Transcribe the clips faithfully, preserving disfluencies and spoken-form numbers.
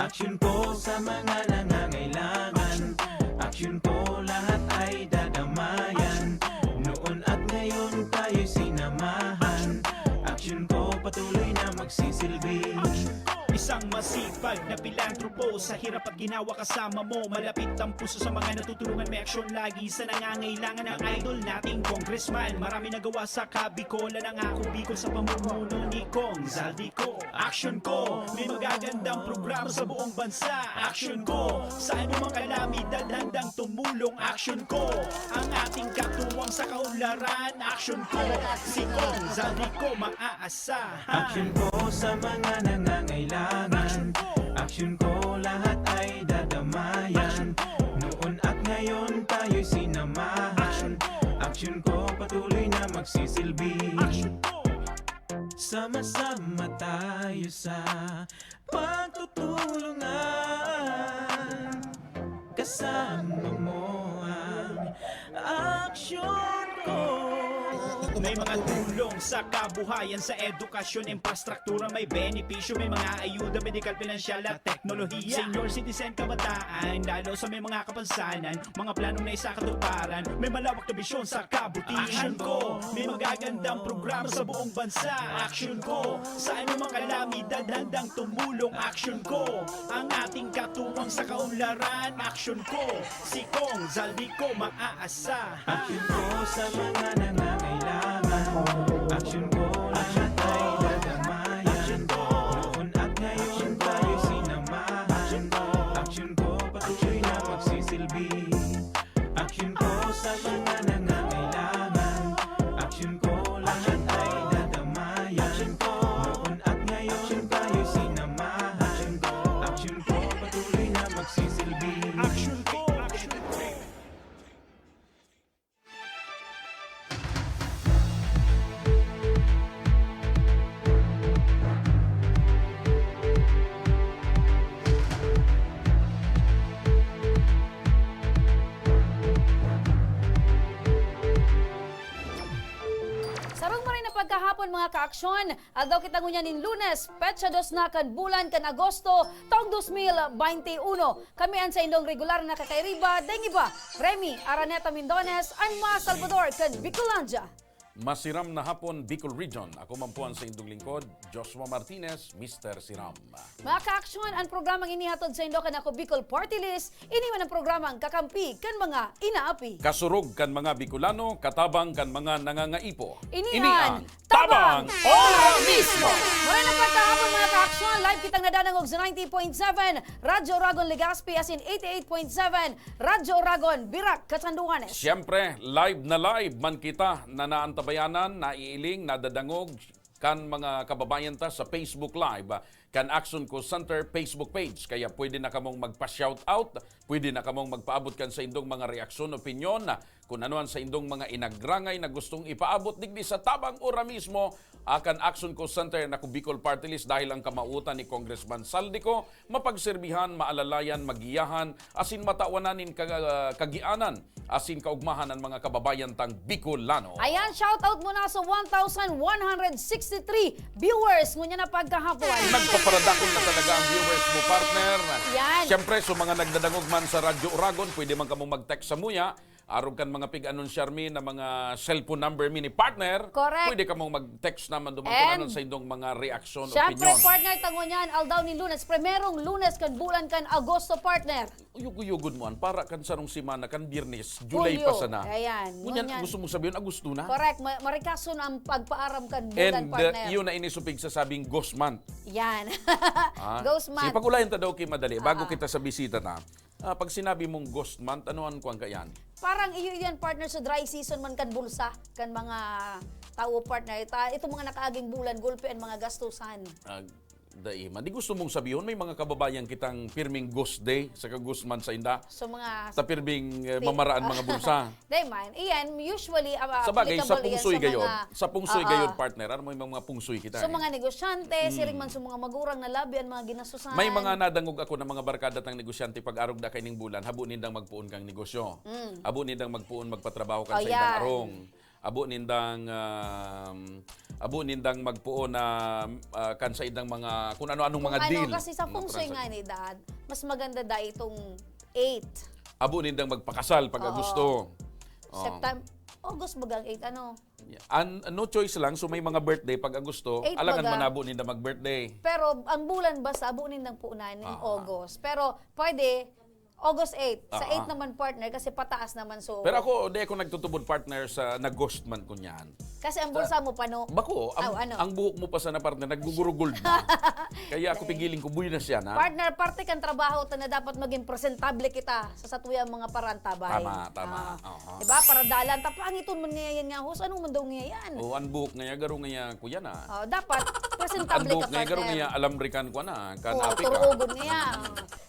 Aksyon ko sa mga nangangailangan. Aksyon ko, lahat ay dadamayan. Noon at ngayon tayo'y sinamahan. Aksyon ko, patuloy na magsisilbi. Isang masipag na pilantropo, sa hirap at ginawa kasama mo. Malapit ang puso sa mga natutulungan, may aksyon lagi sa nangangailangan. Ang idol nating congressman, marami nagawa sa Kabikolan. Ang ako Bicol sa pamumuno ni Cong Zaldy Co. Aksyon ko, may magagandang programa sa buong bansa. Aksyon ko, sa anumang kalamidad handang tumulong. Aksyon ko, ang ating katuwang sa kaunlaran. Aksyon ko, si Cong Zaldy Co maaasahan. Aksyon ko sa mga nangangailangan. Aksyon ko, lahat ay dadamayan. Noon at ngayon tayo'y sinamahan. Aksyon ko, patuloy na magsisilbi. Sama-sama tayo sa pagtutulungan. Kasama mo ang aksyon ko. May mga tulong sa kabuhayan, sa edukasyon, infrastruktura, may benepisyo, may mga ayuda, medikal, pinansyal at teknolohiya. Senior citizen, kabataan, lalo sa may mga kapansanan, mga planong naisakatuparan, may malawak na bisyon sa kabutihan. Aksyon ko, may magagandang programa sa buong bansa. Aksyon ko, sa anumang kalamidad handang tumulong. Aksyon ko, ang ating katuwang sa kaunlaran. Aksyon ko, si Cong Zaldy Co maaasahan. Aksyon ko sa mga nangangailangan. Aksyon ko, lahat ay dadamayan. Noon at ngayon tayo sinamahan. Aksyon ko, patuloy na magsisilbi. Aksyon ko sa mga nangangailangan. Aksyon ko, lahat ay dadamayan. Noon at ngayon tayo sinamahan. Aksyon ko, patuloy na magsisilbi. Aksyon ko, aksyon ko. Sarong maray na pagkahapon, mga kaaksyon. Aldaw kita ngunyan nin Lunes, petsa dos na kan bulan kan Agosto, taong dos mil baynte uno. Kami an saindong regular na kakairiba, daing iba, Remy Araneta Mindones, an mga Salvador kan Bicolandia. Masiram na hapon, Bicol Region. Ako man po ang saindong lingkod, Joshua Martinez, Mister Siram. Mga kaaksyon, an programang ini hatod saindo kan Ako Bicol Party List, ini man an programang kakampi kan mga inaapi. Kasurog kan mga Bicolano, katabang kan mga nangangaipo. Ini Ini an an Tabang Ora Mismo! Maray na pagkahapon, mga kaaksyon, live kitang nadadangog sa ninety point seven Radyo Oragon Legazpi, asin eighty-eight point seven Radyo Oragon Virac, Catanduanes. Siyempre, live na live man kita na naantabayanan, naiiling, nadadangog kan mga kababayan ta sa Facebook Live, ah, kan Aksyon Ko Center Facebook page. Kaya pwede na kamong magpa-shoutout, pwede na kamong magpaabot kan saindong mga reaksyon, opinyon, ah, kun ano an saindong mga inagrangay na gustong ipaabot digdi sa Tabang Ora Mismo, ah, kan Aksyon Ko Center na Ako Bicol Party List, dahil ang kamautan ni Congressman Zaldy Co mapagserbihan, maalalayan, magiyahan, asin matawan na nin kaga-, kagianan asin kaugmahan an mga kababayan tang Bicolano. Ayan, shout out muna sa one thousand one hundred sixty-three viewers ngunyan na pagkahapon. Nagpaparadakol na talaga ang viewers mo, partner. Yan. Siyempre, sa mga nagdadangog man sa Radyo Oragon, pwede man kamong mag-text samuya. Arog kan mga pig-anunsyar mi na mga cellphone number mi ni partner, Correct. pwede kamong mag-text naman duman kung And ano sa indong mga reaksyon, Siyempre, opinyon. Partner, ta ngunyan, aldaw nin Lunes, primerong Lunes kan bulan kan Agosto, partner. Uyog-uyogon mo an para kan sarong semana, kan Biyernes, July Hulyo. pa sana. Ayan, Ngunyan, ngunyan. gusto mong sabihin, Agosto na? Correct. Ma-, marikason ang pagpaaram kan bulan, And, uh, partner. yun na inisupig sa sabing ghost month. Yan. Ah, Ghost month. Sige, pag-ulayan ta daw kay madali, bago Ah. kita sa bisita na. Ah, pag sinabi mong ghost month, ano ang kuwan ka yan? Parang iyo yan, partner, sa dry season man kan bulsa, kan mga tao, partner. Ta-, itong mga nakaaging bulan, gulpi ang mga gastusan. Ah, Dai man. Di gusto mong sabihon, may mga kababayan kitang pirming ghost day, saka ghost month sa inda. So, mga Ta pirming eh, mamaraan mga bulsa. Dai man. Iyan, usually, ah, ah, Sa bagay, sa applicable iyan pungsoy sa gayon. Mga, Sa pungsoy ah, gayon, ah. Partner, ano may mga pungsoy kita So, eh. Mga negosyante, siring man sa mga magurang na labi ang mga ginasusan. May mga nadangog ako ng mga barkada tang negosyante pag-arog da kaining bulan, habo nindang magpoon kang negosyo. Mm. Habo nindang magpoon magpatrabaho kan Oh, sa indang yan. arong. Habo nindang um, habo nindang magpoon na ah, kan sa indang mga kung ano-anong mga Ano, deal. Kasi sa Mga feng shui transaction. Nga ni Dad, mas maganda da itong eight. Habo nindang magpakasal pag Oo. Agosto. Oh. September, August bagang eight, ano? An, no choice lang, so may mga birthday pag Agosto, Eight alangan baga. Manabo ninda mag-birthday. Pero ang bulan basta, abo nindang puunan ning Aha. August. Pero pwede, August eight. Sa Aha. Eight naman, partner, kasi pataas naman. So, Pero ako, di ako nagtutubod, partner, sa nag-ghost month ko niyan. Kasi ang bulsa mo pa, no? Bako, ang, Aw, ano? Ang buhok mo pa sana, partner, naggugurugold na. Kaya ako pigiling ko, buhay na siya na. Partner, parte kan trabaho ta na dapat maging presentable kita sa satuyang mga parantabay. Tama, tama. Ah, Oo. Diba? Para dalan, tapangiton man ngayon nga, host, ano man daw ngayon? O, ang buhok ngaya, garo ngaya, kuya na. Oh, dapat, presentable Ang buhok ka, ngaya, garo partner. Ngaya, alamrikan ko na, kan Oo, api ka. Turugon ngaya.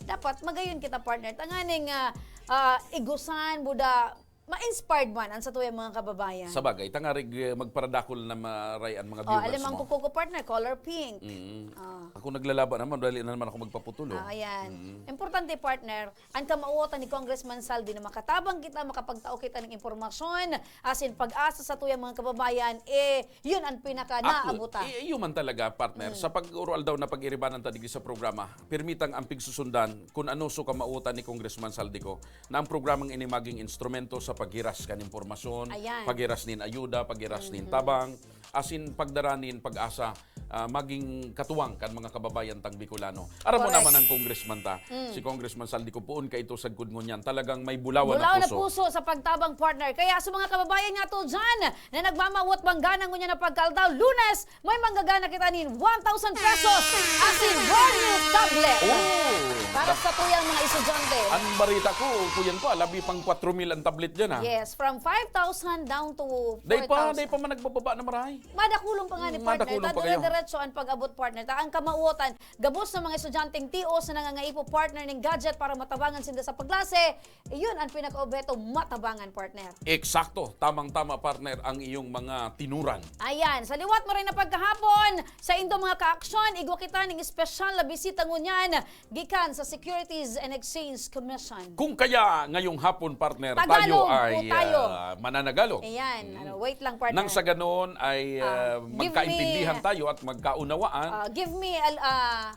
Dapat, magayon kita, partner. Tanganing, ah, ah, igusan, buda, ma-inspired man ang satuyang mga kababayan. Sa bagay, tangarig eh, magparadakol na maray ang mga Oh, viewers alam ang mo. Kuko ko, partner, color pink. Mm. Ah. Ako naglalaba naman, dali na naman ako magpaputulo. Ah, ayan. Mm. Importante, partner, ang kamawotan ni Congressman Saldi na makatabang kita, makapagtao kita ng impormasyon, asin pag-asa sa tuyang mga kababayan, eh, yun ang pinaka Ako, naabutan. eh, yun man talaga, partner. Mm. Sa pag-uro-aldaw na pag-iribanan ta digdi sa programa, pirmitang ang pigsusundan kung ano so kamawotan ni Congressman Saldi ko na ang programang ini maging instrumento sa paghiras kan impormasyon, Ayan. paghiras nin ayuda, paghiras nin Mhm. tabang, asin pagdara nin pag-asa, ah, maging katuwang kan mga kababayan tang Bicolano. Aram mo Correct. Naman ang congressman ta, Mm. si Congressman Saldi ko poon kaito sagkod ngunyan. Talagang may bulawan, Bulawan na na puso. Puso sa pagtabang, partner. Kaya sa mga kababayan nga to dyan na nagmamawot manggana ngunyan na pagkaldaw, Lunes, may manggagana kita nin one thousand pesos asin brand new tablet. Oh! Para sa tuyang mga estudyante. Ang barita ko, kuyan pa, labi pang kwatro mil ang tablet dyan, ha? Yes, from five thousand down to Day pa, four thousand. Day pa man nagbababa na maray. Madakulong pa nga ni Mm, partner. madakulong pa Tadi kayo. na diretso ang pag-abot, partner. Ta ang kamawotan, gabos na mga estudyanteng tios na nangangaipo, partner, ning gadget para matabangan sinda sa pagklase. Iyon ang pinaka-obheto, matabangan, partner. Eksakto. Tamang-tama, partner, ang iyong mga tinuran. Ayan, sa liwat mo rin na pagkahapon, sa indo mga kaaksyon, igwa kita ning espesyal na bisita ngunyan gikan sa Securities and Exchange Commission. Kung kaya ngayong hapon, partner, Tagalog tayo ay po tayo. ah, mananagalo. Ayan, Mm. ano, wait lang, partner. Nang sa ganon ay Ah, ah, give magkaintindihan me- tayo at magkaunawaan. Ah, give me a, ah,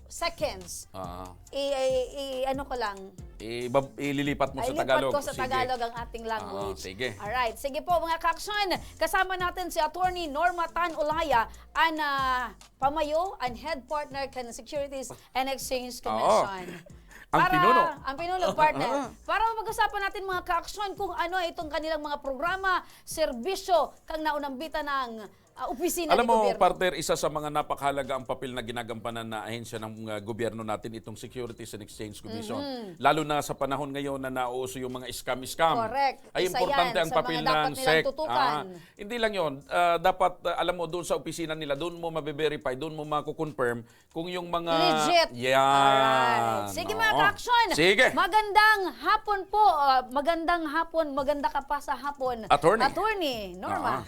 seconds. Ah, I, i, i- ano ko lang. ibab- ililipat mo Ay, sa lipat Tagalog. ko sa Sige. Tagalog ang ating language. Ah, sige. Alright. Sige po, mga kaaksyon. Kasama natin si Attorney Norma Tan Olaya, an ah, pamayo, an head partner kan Securities and Exchange Oo. Commission. Ang Para, pinuno. Ang pinuno, partner. Ah. Para mapag-usapan natin, mga kaaksyon, kung ano itong kanilang mga programa, serbisyo, kang naunambitan ng ah, opisina Alam ni mo, gobyerno. Partner, isa sa mga napakahalaga ang papel na ginagampanan na ahensya ng uh, gobyerno natin, itong Securities and Exchange Commission. Mhm. Lalo na sa panahon ngayon na nauuso yung mga scam-scam. Correct. Ay Isa importante yan ang sa papel mga dapat ng nilang sec. tutukan. Ah, hindi lang yon. Ah, dapat, ah, alam mo, doon sa opisina nila, doon mo mabe-verify, doon mo mako-confirm kung yung mga... Legit. Yan. Alright. Sige, mga Oo. kaaksyon. Sige. Magandang hapon po. Ah, magandang hapon. Maganda ka pa sa hapon. Attorney. Attorney Norma. Ah.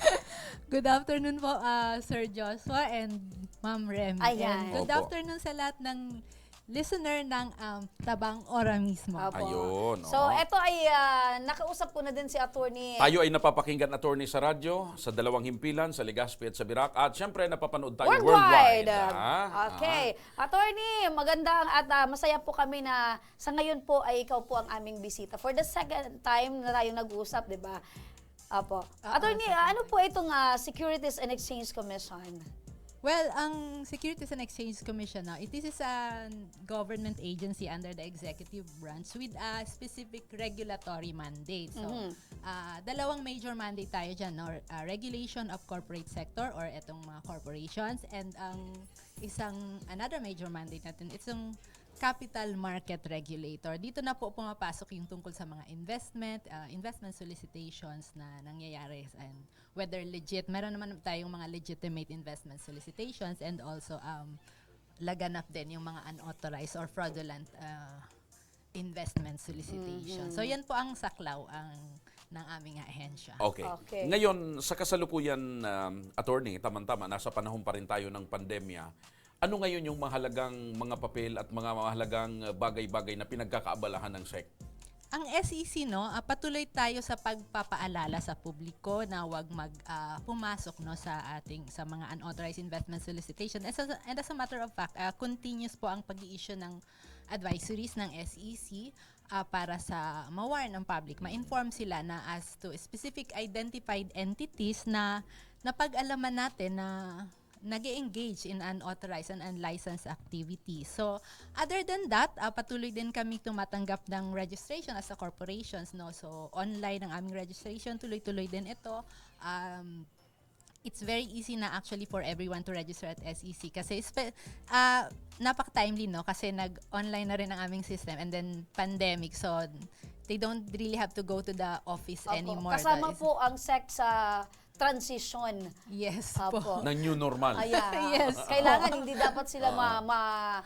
Good afternoon po, ah, Sir Joshua and Ma'am Rem. Ayan. And good Opo. Afternoon sa lahat ng listener ng um, Tabang Ora mismo. Opo. Ayun, So, oo. Eto ay ah, nakausap ko na din si attorney. Tayo ay napapakinggan, attorney, sa radyo, sa dalawang himpilan, sa Legazpi at sa Virac. At syempre, napapanood tayo Worldwide. worldwide. Ah, Okay. Attorney, maganda at ah, masaya po kami na sa ngayon po ay ikaw po ang aming bisita. For the second time na tayong nag-uusap, di ba? Opo. Oo, Attorney, second ah, ano time. Po itong ah, Securities and Exchange Commission? Well, ang Securities and Exchange Commission, no, it is a government agency under the executive branch with a specific regulatory mandate. So, Mhm. ah, dalawang major mandate tayo dyan, no? Ah, regulation of corporate sector or etong mga corporations, and ang isang, another major mandate natin, itong capital market regulator. Dito na po pumapasok yung tungkol sa mga investment, ah, investment solicitations na nangyayari and whether legit. Meron naman tayong mga legitimate investment solicitations and also um, laganap din yung mga unauthorized or fraudulent, ah, investment solicitation. So, Mhm. yan po ang saklaw ang, ng aming ahensya. Okay. Okay. Ngayon, sa kasalukuyan, um, attorney, tama-tama, nasa panahon pa rin tayo ng pandemya. Ano ngayon yung mahalagang mga papel at mga mahalagang uh, bagay-bagay na pinagkakaabalahan ng sec? Ang S E C, no, ah, patuloy tayo sa pagpapaalala sa publiko na wag mag ah, pumasok, no, sa ating, sa mga unauthorized investment solicitation. As a, and as a matter of fact, ah, continuous po ang pag-i-issue ng advisories ng S E C ah, para sa ma-warn ang public, ma-inform sila na as to specific identified entities na napag-alaman natin na nag engage in unauthorized and unlicensed activities. So, other than that, ah, patuloy din kami tumatanggap ng registration as a corporations, no? So, online ang aming registration, tuloy-tuloy din ito. Um, it's very easy na actually for everyone to register at S E C kasi espe- ah, napaka-timely, no, kasi nag-online na rin ang aming system and then pandemic, so they don't really have to go to the office Opo. anymore. Kasama That is- po ang sec sa transition. Yes Opo. po. Na new normal. Ayan. Yes. Kailangan hindi dapat sila ma, Oo. ma-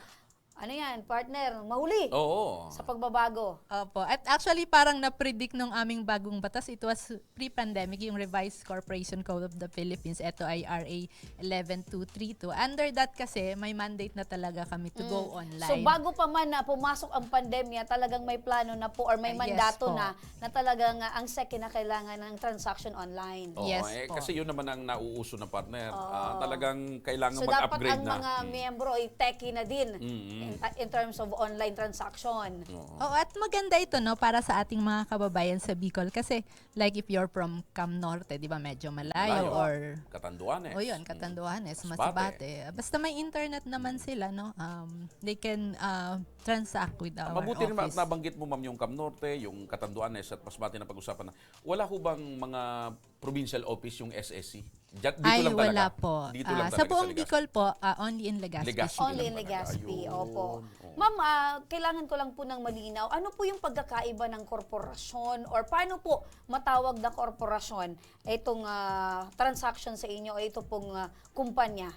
ano yan, partner, mahuli Oo. sa pagbabago. Opo. At actually, parang na-predict nung aming bagong batas, it was pre-pandemic, yung Revised Corporation Code of the Philippines. Ito ay R A eleven two three two. Under that kasi, may mandate na talaga kami to go Mm. online. So bago pa man na pumasok ang pandemya, talagang may plano na po or may Ah, yes mandato po. na na talagang ah, ang sec kinakailangan ng transaction online. Oo, Yes eh, po. kasi yun naman ang nauuso na, partner. Oo. Ah, talagang kailangan So dapat mag-upgrade ang na. mga Mm. miyembro ay techie na din Mm. in, in terms of online transaction. Oo. Oo, at maganda ito, no, para sa ating mga kababayan sa Bicol kasi, like, if you're from Cam Norte, di ba, medyo malayo, Malayo. or Catanduanes. O yun, Mm. Catanduanes, Masbate. Masbate. Basta may internet naman sila, no? Um, they can uh, transact with our Mabuti rin ma- office. nabanggit mo, ma'am, yung Cam Norte, yung Catanduanes at Masbate na pag-usapan na. Wala ho bang mga provincial office yung S S C? Diyan, dito Ay, lang wala talaga. po. Dito Ah, lang sa talaga buong Legazpi. Bicol po, ah, only in Legazpi. Legazpi Only lang in talaga. Legazpi, Ayun. opo. Oo. Ma'am, ah, kailangan ko lang po ng malinaw. Ano po yung pagkakaiba ng korporasyon or paano po matawag na korporasyon itong ah, transaction sa inyo o ito pong ah, kumpanya?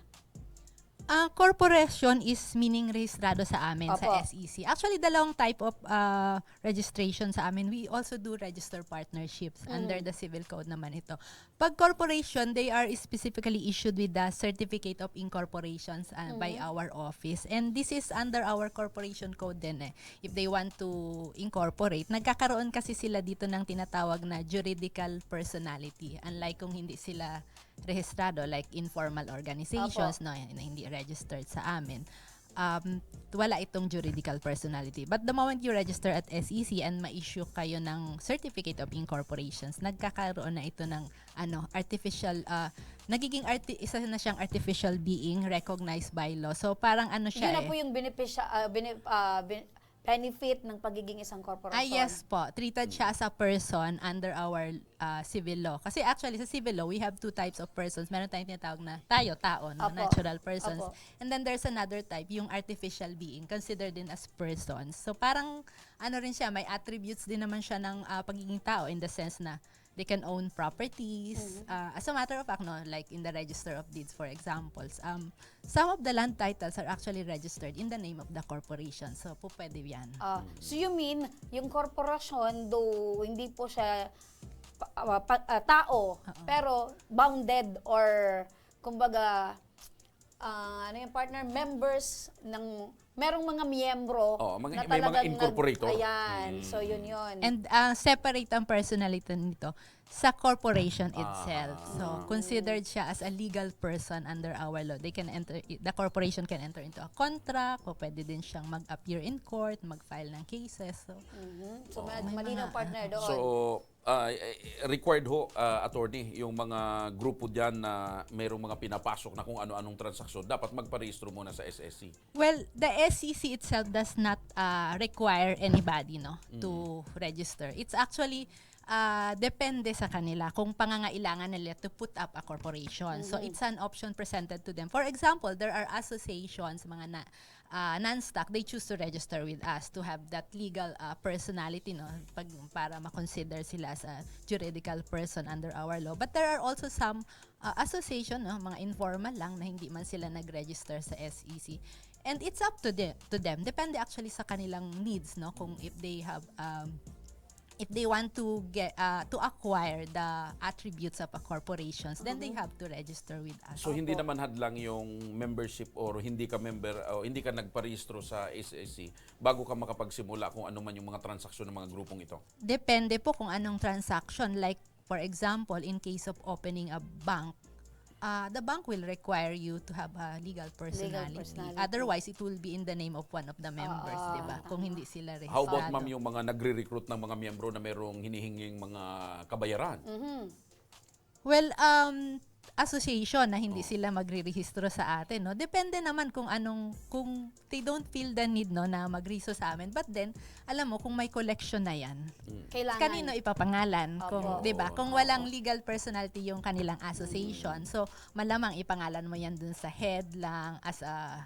Ah, corporation is meaning rehistrado sa amin Opo. sa S E C. Actually, dalawang type of ah, registration sa amin. We also do register partnerships Mm. under the civil code naman ito. Pag corporation, they are specifically issued with the certificate of incorporations ah, by Mhm. our office. And this is under our corporation code din eh. If they want to incorporate, nagkakaroon kasi sila dito ng tinatawag na juridical personality. Unlike kung hindi sila rehistrado, like informal organizations, Opo. no, na hindi registered sa amin, um, wala itong juridical personality. But the moment you register at S E C and ma-issue kayo ng Certificate of Incorporations, nagkakaroon na ito ng ano, artificial, ah, nagiging arti- isa na siyang artificial being recognized by law. So parang ano siya Yun na eh. po yung beneficia- ah, bene- ah, ben- benefit ng pagiging isang korporasyon. Ah, yes po. Treated siya as a person under our ah, civil law. Kasi actually, sa civil law, we have two types of persons. Meron tayong tinatawag na tayo, tao, no? Apo. Natural persons. Apo. And then there's another type, yung artificial being, considered din as persons. So parang, ano rin siya, may attributes din naman siya ng ah, pagiging tao in the sense na they can own properties. Mhm. Ah, as a matter of fact, no, like in the Register of Deeds, for examples, um, some of the land titles are actually registered in the name of the corporation. So, po pwede yan. Ah, so you mean, yung korporasyon, though hindi po siya pa- ah, pa- ah, tao, Oo. pero bounded or, kumbaga, ah, ano yung partner, members ng, merong mga miyembro Oo, mga- na may mga talagang nag- incorporator. Ayan, Mm. so yun yun. And ah, separate ang personality nito sa corporation Ah. itself. So, Ah. considered siya as a legal person under our law. They can enter, the corporation can enter into a contract, o pwede din siyang mag-appear in court, mag-file ng cases. So, Mhm. So, Oo. ma- May malinaw, mga- partner, doon. So, ah, eh, required ho, ah, attorney, yung mga grupo dyan na mayroong mga pinapasok na kung ano-anong transaksyon, dapat magparehistro muna sa S S C. Well, the S E C itself does not uh, require anybody, no, Mm. to register. It's actually uh, depende sa kanila kung pangangailangan nila to put up a corporation. So Mhm. it's an option presented to them. For example, there are associations, mga na, uh, non-stock, they choose to register with us to have that legal uh, personality, no, pag, para ma-consider sila as a juridical person under our law. But there are also some uh, association, no, mga informal lang na hindi man sila nag-register sa S E C. And it's up to the, to them. Depende actually sa kanilang needs, no? Kung if they have, um, if they want to get, uh, to acquire the attributes of a corporations, then they have to register with us. So hindi Opo. naman hadlang yung membership or hindi ka member o hindi ka nagparehistro sa S E C bago ka makapagsimula kung ano man yung mga transaksyon ng mga grupong ito? Depende po kung anong transaction. Like, for example, in case of opening a bank, uh, the bank will require you to have a legal personality. Personality. Otherwise, it will be in the name of one of the members, Ah, di ba? Kung hindi sila rehistrado. How about, ma'am, yung mga nagre-recruit ng mga miyembro na merong hinihinging mga kabayaran? Mhm. Well, um, association na hindi Oh. sila magrirehistro sa atin, no? Depende naman kung anong, kung they don't feel the need, no, na magrehisto sa amin. But then, alam mo, kung may collection na yan, Kailangan. kanino ipapangalan? Opo. Kung, di ba? Kung Oo. walang legal personality yung kanilang association, so malamang ipangalan mo yan dun sa head lang as a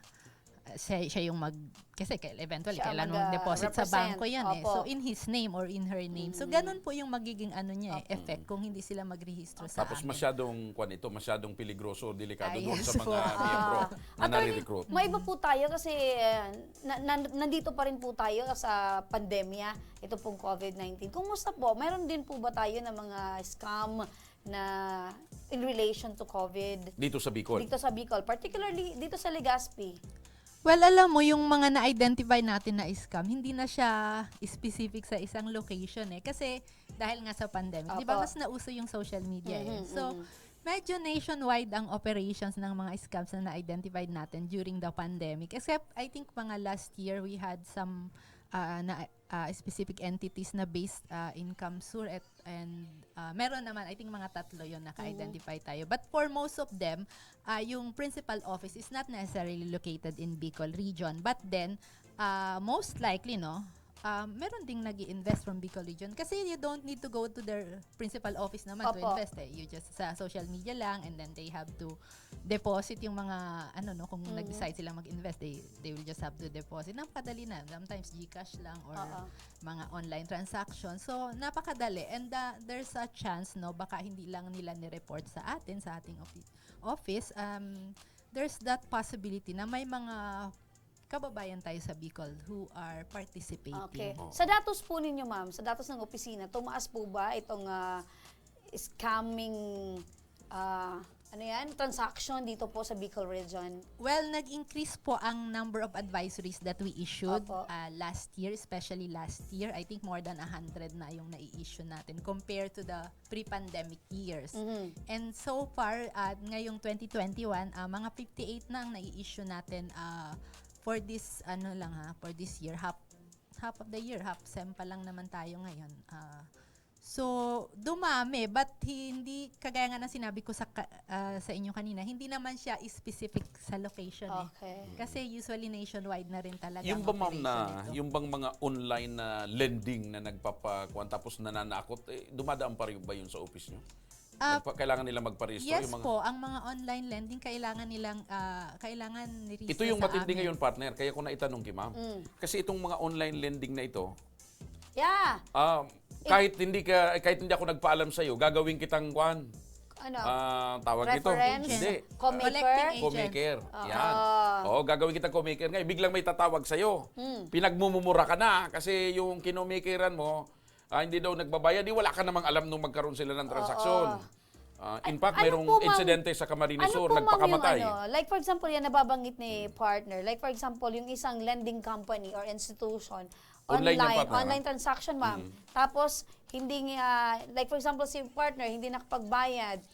siya, siya yung mag kasi kay- eventually Siya kailan mag, mong ah, deposit sa represent. bangko yan eh. Opo. So in his name or in her name. So ganun po yung magiging ano niya eh, effect kung hindi sila magrehisto sa Tapos amin. Masyadong kwan ito, masyadong peligroso, delikado Ah, doon yes sa po. mga Ah, miyembro na Attorney, nare-recruit. May iba po tayo kasi eh, na, na, nandito pa rin po tayo sa pandemya, ito pong COVID nineteen. Kumusta po? Meron din po ba tayo ng mga scam na in relation to COVID? Dito sa Bicol. Dito sa Bicol, particularly dito sa Legazpi. Well, alam mo, yung mga na-identify natin na scam, hindi na siya specific sa isang location eh. Kasi dahil nga sa pandemic, di ba, Opo. mas nauso yung social media eh. Mhm, So, mhm. medyo nationwide ang operations ng mga scams na na-identified natin during the pandemic. Except, I think, mga last year, we had some ah, na ah, specific entities na based ah, in CamSur at, and ah, meron naman, I think, mga tatlo yon naka-identify tayo. But for most of them, ah, yung principal office is not necessarily located in Bicol region. But then, ah, most likely, no, ah, meron ding nag invest from Bicol region. Kasi you don't need to go to their principal office naman to Opo. invest eh. You just, sa social media lang, and then they have to deposit yung mga, ano, no, kung nag-decide silang mag-invest, they, they will just have to deposit. Napakadali na. Sometimes GCash lang or Oo. mga online transaction. So, napakadali. And ah, there's a chance, no, baka hindi lang nila ni-report sa atin, sa ating offi- office. Um, there's that possibility na may mga kababayan tayo sa Bicol who are participating. Okay. Sa datos po ninyo, ma'am, sa datos ng opisina, tumaas po ba itong ah, scamming, ah, ano yan, transaction dito po sa Bicol region? Well, nag-increase po ang number of advisories that we issued Opo. ah, last year, especially last year. I think more than a hundred na yung nai-issue natin compared to the pre-pandemic years. Mhm. And so far, at ngayong twenty twenty-one, ah, mga fifty-eight na ang nai-issue natin ah, for this, ano lang ha, for this year, half, half of the year, half sem pa lang naman tayo ngayon. Ah, so, dumami, but hindi, kagaya nga ng sinabi ko sa, ka- ah, sa inyo kanina, hindi naman siya specific sa location eh. Okay. Kasi usually nationwide na rin talaga Yung ang ba, ma'am, na, operation nito. yung bang mga online na lending na nagpapakuan tapos nananakot, eh, dumadaan pa rin ba yun sa office nyo? Ah, Nagpa- kailangan nila magparehistro? Yes Yung mga... po, ang mga online lending kailangan nilang ah, kailangan ni Ito yung matindi ngayon, partner, kaya ko naitanong kay ma'am. Mm. Kasi itong mga online lending na ito, Yeah. ah, kahit hindi ka kahit hindi ako nagpaalam sa iyo, gagawin kitang kwan. Ano? Ah, tawag ito. Reference? Hindi. Co-maker? Collecting agent. Co-maker. Oo. Yan. Oo, gagawin kitang co-maker. Ngayon, biglang may tatawag sa iyo. Hmm. Pinagmumumura ka na kasi yung kinomakeran mo, ah, hindi daw nagbabayad, di wala ka namang alam nung magkaroon sila ng transaksyon. Ah, in fact, Ano mayroong po, ma'am? insidente sa Camarines Ano Sur, po, ma'am, yung nagpakamatay. Ano, like for example, yan nababanggit ni partner. Like for example, yung isang lending company or institution, Online yan, online, partner, online ah. transaction, ma'am. Mm. Tapos, hindi nga, like for example, si partner, hindi nakapagbayad.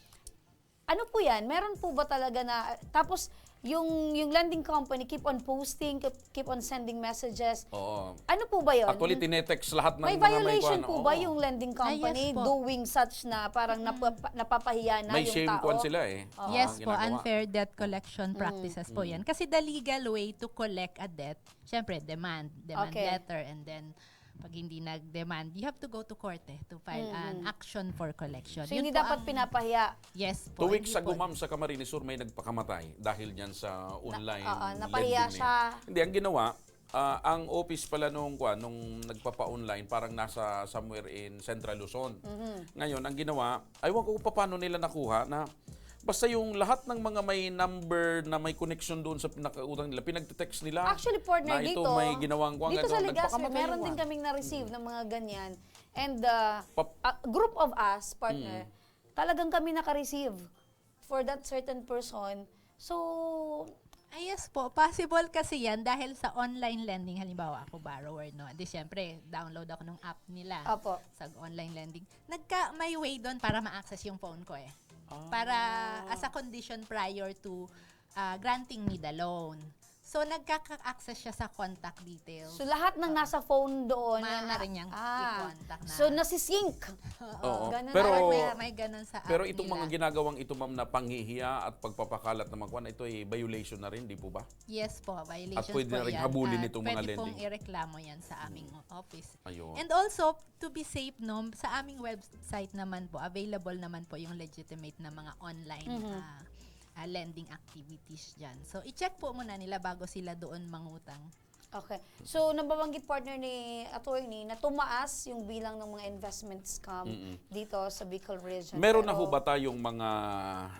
Ano po yan? Meron po ba talaga na, tapos, yung yung lending company keep on posting, keep, keep on sending messages. Oo. Ano po ba yun? Actually, tinetext lahat ng May mga violation kwan, po oo. ba yung lending Ah, yes company po. doing such na parang napapa- napapahiya na May yung shame tao? kwan sila eh. Oo. Yes po, Ginagawa. Unfair Debt Collection Practices po yan. Kasi the legal way to collect a debt, syempre, demand, demand Okay. letter, and then pag hindi nag-demand, you have to go to court eh, to file an action for collection. So, Yun hindi po dapat ang- pinapahiya. Yes po. Two weeks hindi ago, po. ma'am, sa Camarines Sur, may nagpakamatay dahil dyan sa online oo, napahiya lending siya. Niya. Hindi, ang ginawa, ah, ang office pala nung, kwan, nung nagpapa-online, parang nasa somewhere in Central Luzon. Mm-hmm. Ngayon, ang ginawa, aywan ko kung paano nila nakuha na Basta yung lahat ng mga may number na may connection doon sa pinakautang nila, pinagte-text nila Actually, partner, na ito dito, may ginawang kuwan, dito sa gano'n, Legazpi, nagpakamagay meron yung din kuwan. Kaming na-receive ng mga ganyan. And uh, Pap- a group of us, partner, talagang kami naka-receive for that certain person. So, Ah, yes po. Possible kasi yan dahil sa online lending. Halimbawa, ako borrower, no? Di syempre, download ako ng app nila. Apo. Sa online lending. Nagka, may way doon para ma-access yung phone ko eh. Ah. Para as a condition prior to ah, granting me the loan. So, nagkaka-access siya sa contact details. So lahat ng nasa phone doon na Maaari niyang ah. i-contact na. So nasisync. Oo. Ganun Pero, na rin may, yan. May ganun sa pero app itong nila. mga ginagawang ito, ma'am, na panghihiya at pagpapakalat ng mga kwan, ito ay violation na rin, di po ba? Yes po, violation At pwede po na rin yan. habulin At itong mga pwede pong lending. Ireklamo yan sa aming office. Ayun. And also, to be safe, no, sa aming website naman po, available naman po yung legitimate na mga online ah, ah, lending activities dyan. So, i-check po muna nila bago sila doon mangutang. Okay. So, nababanggit, partner, ni attorney na tumaas yung bilang ng mga investment scam dito sa Bicol region. Meron na Pero ho ba tayong mga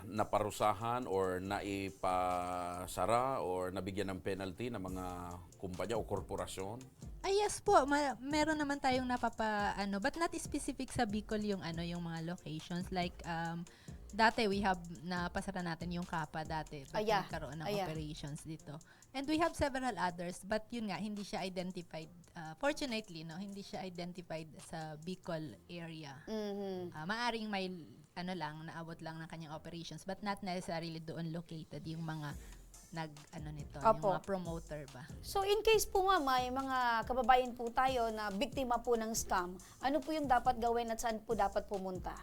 naparusahan or naipasara or nabigyan ng penalty na mga kumpanya o korporasyon? Ah, yes po, ma- meron naman tayong napapa ano, but not specific sa Bicol yung ano, yung mga locations, like um dati we have napasara natin yung Kapa dati, but Ah, yeah. Nagkaroon ng Ah, yeah. Operations dito. And we have several others, but yun nga, hindi siya identified, ah, fortunately, no, hindi siya identified sa Bicol area. Mhm. Ah, maaring may ano lang, naabot lang ng kanyang operations, but not necessarily doon located yung mga nag ano nito, Opo. Yung mga promoter ba. So in case po, ma'am, may mga kababayan po tayo na biktima po ng scam, ano po yung dapat gawin at saan po dapat pumunta?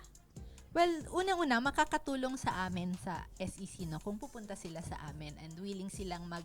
Well, unang-una, makakatulong sa amin sa S E C, no, kung pupunta sila sa amin and willing silang mag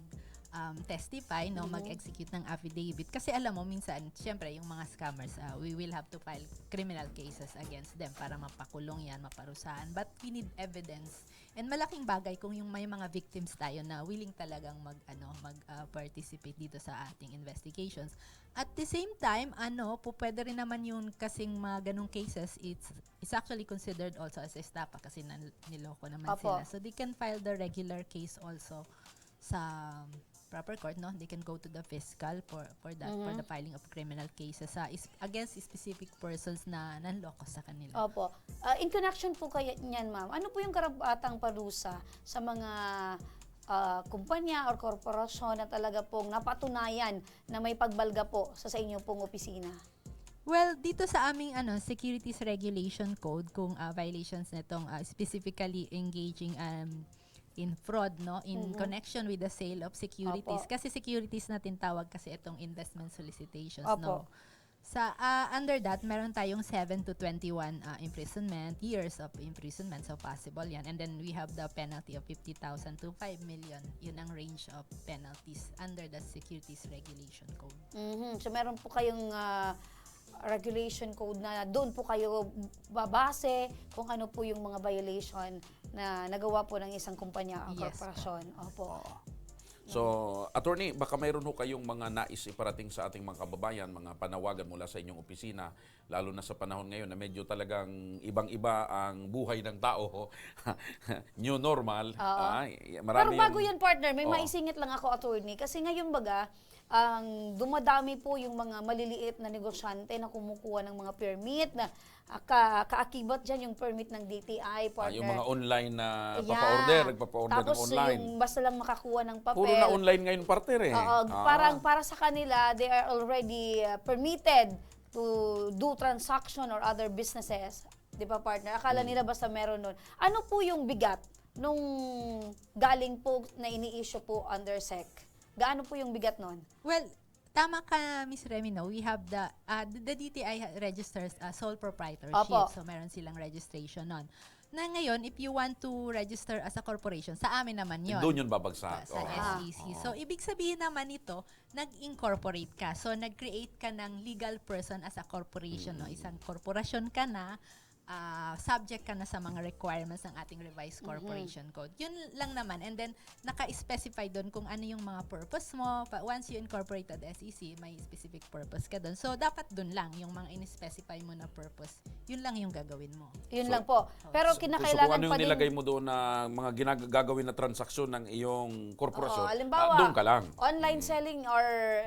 um, testify, no, mag-execute ng affidavit. Kasi alam mo, minsan, syempre, yung mga scammers, ah, we will have to file criminal cases against them para mapakulong yan, maparusahan. But we need evidence. And malaking bagay kung yung may mga victims tayo na willing talagang mag ano, mag ah, participate dito sa ating investigations. At the same time, ano, po pwede rin naman yung kasing mga ganong cases, it's it's actually considered also as estafa kasi nan, niloko naman Opo. Sila. So they can file the regular case also sa proper court, no? They can go to the fiscal for for that for the filing of criminal cases sa is, against specific persons na nanloko sa kanila. Opo. Ah, in connection po kaya niyan, ma'am, ano po yung karapatang parusa sa mga ah, kumpanya or korporasyon na talaga pong napatunayan na may pagbalga po sa, sa inyo pong opisina? Well, dito sa aming ano, Securities Regulation Code, kung ah, violations nitong ah, specifically engaging um, in fraud, no, in connection with the sale of securities. Opo. Kasi securities na tinatawag kasi itong investment solicitations, Opo. No. Sa ah, under that, meron tayong seven to twenty-one ah, imprisonment, years of imprisonment, so possible 'yan. And then we have the penalty of fifty thousand to five million. 'Yun ang range of penalties under the Securities Regulation Code. Mhm. So meron po kayong ah, regulation code na doon po kayo babase kung ano po yung mga violation na nagawa po ng isang kumpanya o Yes po. Korporasyon. Opo. So, attorney, baka mayroon ho kayong mga nais iparating sa ating mga kababayan, mga panawagan mula sa inyong opisina, lalo na sa panahon ngayon na medyo talagang ibang-iba ang buhay ng tao. New normal. Oo. Ay, Pero marami bago ang- yan, partner, may Oo. maisingit lang ako, attorney. Kasi ngayon baga, ang dumadami po yung mga maliliit na negosyante na kumukuha ng mga permit na ah, ka, kaakibat dyan yung permit ng D T I, Ah, partner. yung mga online na Yeah. papa-order, nagpapa-order Tapos ng online. Yung basta lang makakuha ng papel. Puro na online ngayon, partner eh. Oo, Ah. parang para sa kanila, they are already uh, permitted to do transaction or other businesses. Di ba, partner? Akala Mm. nila basta meron nun. Ano po yung bigat nung galing po na ini-issue po under sec? Gaano po yung bigat nun? Well, tama ka, Miss Remy, no? We have the, ah, the, the D T I ha- registers ah, sole proprietorship. Opo. So, meron silang registration nun. Na ngayon, if you want to register as a corporation, sa amin naman yon. Doon yun babagsak. Sa Oo. S E C. So, ibig sabihin naman nito, nag-incorporate ka. So, nag-create ka ng legal person as a corporation. No? Isang korporasyon ka na, ah, subject ka na sa mga requirements ng ating revised Mhm. corporation code. Yun lang naman. And then, naka-specify doon kung ano yung mga purpose mo. Pa, once you incorporate at S E C, may specific purpose ka doon. So, dapat doon lang yung mga in-specify mo na purpose. Yun lang yung gagawin mo. Yun So, lang po. Pero So, kinakailangan so kung ano pa yung nilagay din. mo doon na mga ginag- gagawin na transaksyon ng iyong korporasyon, Oo, halimbawa, ah, doon ka lang. Online Mm. selling or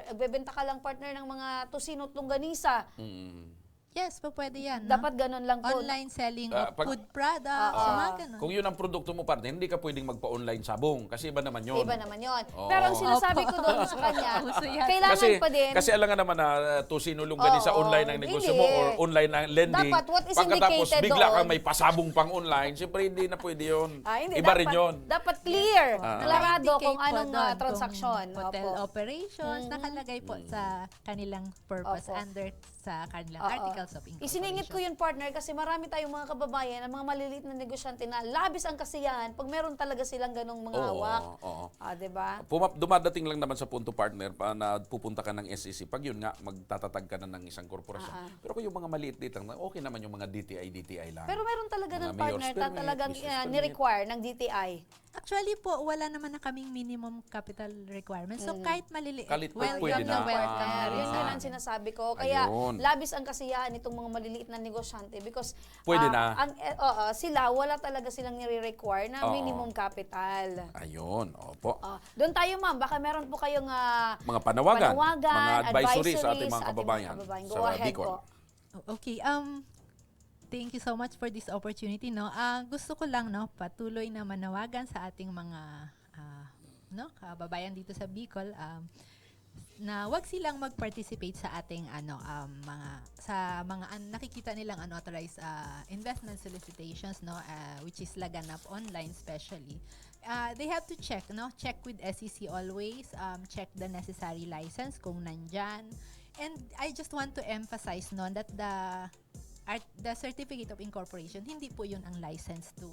nagbebenta ka lang, partner, ng mga tusino't longganisa. Mm. Yes, po pwede yan. No? Dapat ganun lang po. Online selling Ah, of pag- food products, Oo. yung mga ganun. Kung yun ang produkto mo, partner, hindi ka pwedeng magpa-online sabong kasi iba naman yun. Iba naman yun. Oo. Pero ang sinasabi ko doon sa kanya, Uso yan. kailangan Kasi, pa din. kasi alam nga naman na uh, tusino longganisa Oo, online ang negosyo mo hindi. or online ang lending. Dapat what is Pagkatapos, indicated bigla doon. Kang may pasabong pang online, siyempre hindi na pwede yun. Ah, hindi. Iba dapat, rin yun. Dapat clear, Ah. klarado Naka-indicate kung po anong doon ah, kung transaksyon. Hotel Opo. operations, Mhm. nakalagay po Mm. sa kanilang purpose Opo. under sa kanilang Oo. articles of incorporation. Isiningit ko yun, partner, kasi marami tayong mga kababayan, ang mga maliliit na negosyante na labis ang kasiyahan pag meron talaga silang ganong mga Oo, hawak. oo. Ah, di ba? Puma- dumadating lang naman sa punto, partner, pa na pupunta ka ng S E C. Pag yun nga, magtatatag ka na ng isang korporasyon. Ah, ah. Pero kung yung mga maliit-liit lang, okay naman yung mga D T I, D T I lang. Pero meron talaga Mga ng mayor's partner na permit, talagang business ah, permit. ni-require ng D T I. Actually po, wala naman na kaming minimum capital requirements. So, Mm. kahit maliliit, Kalit- welcome pwede na na. welcome. Ah. Yun, yun ang sinasabi ko. Kaya Ayun. labis ang kasiyahan nitong mga maliliit na negosyante because Pwede ah, na. Ang, eh, oo, sila, wala talaga silang nire-require na Oo. minimum capital. Ayun, opo. Ah, doon tayo, ma'am. Baka meron po kayong ah, Mga panawagan, panawagan, mga advisory sa ating advisories mga kababayan Go sa ahead Bicol. po. Okay, um, thank you so much for this opportunity, no? Ah, gusto ko lang, no, patuloy na manawagan sa ating mga, ah, no, kababayan dito sa Bicol, um, na wag silang mag-participate sa ating, ano, um, mga, sa mga an- nakikita nilang unauthorized ah, investment solicitations, no, ah, which is laganap online especially. Ah, they have to check, no? Check with S E C always, um, check the necessary license kung nandyan. And I just want to emphasize, no, that the art, the certificate of incorporation, hindi po yun ang license to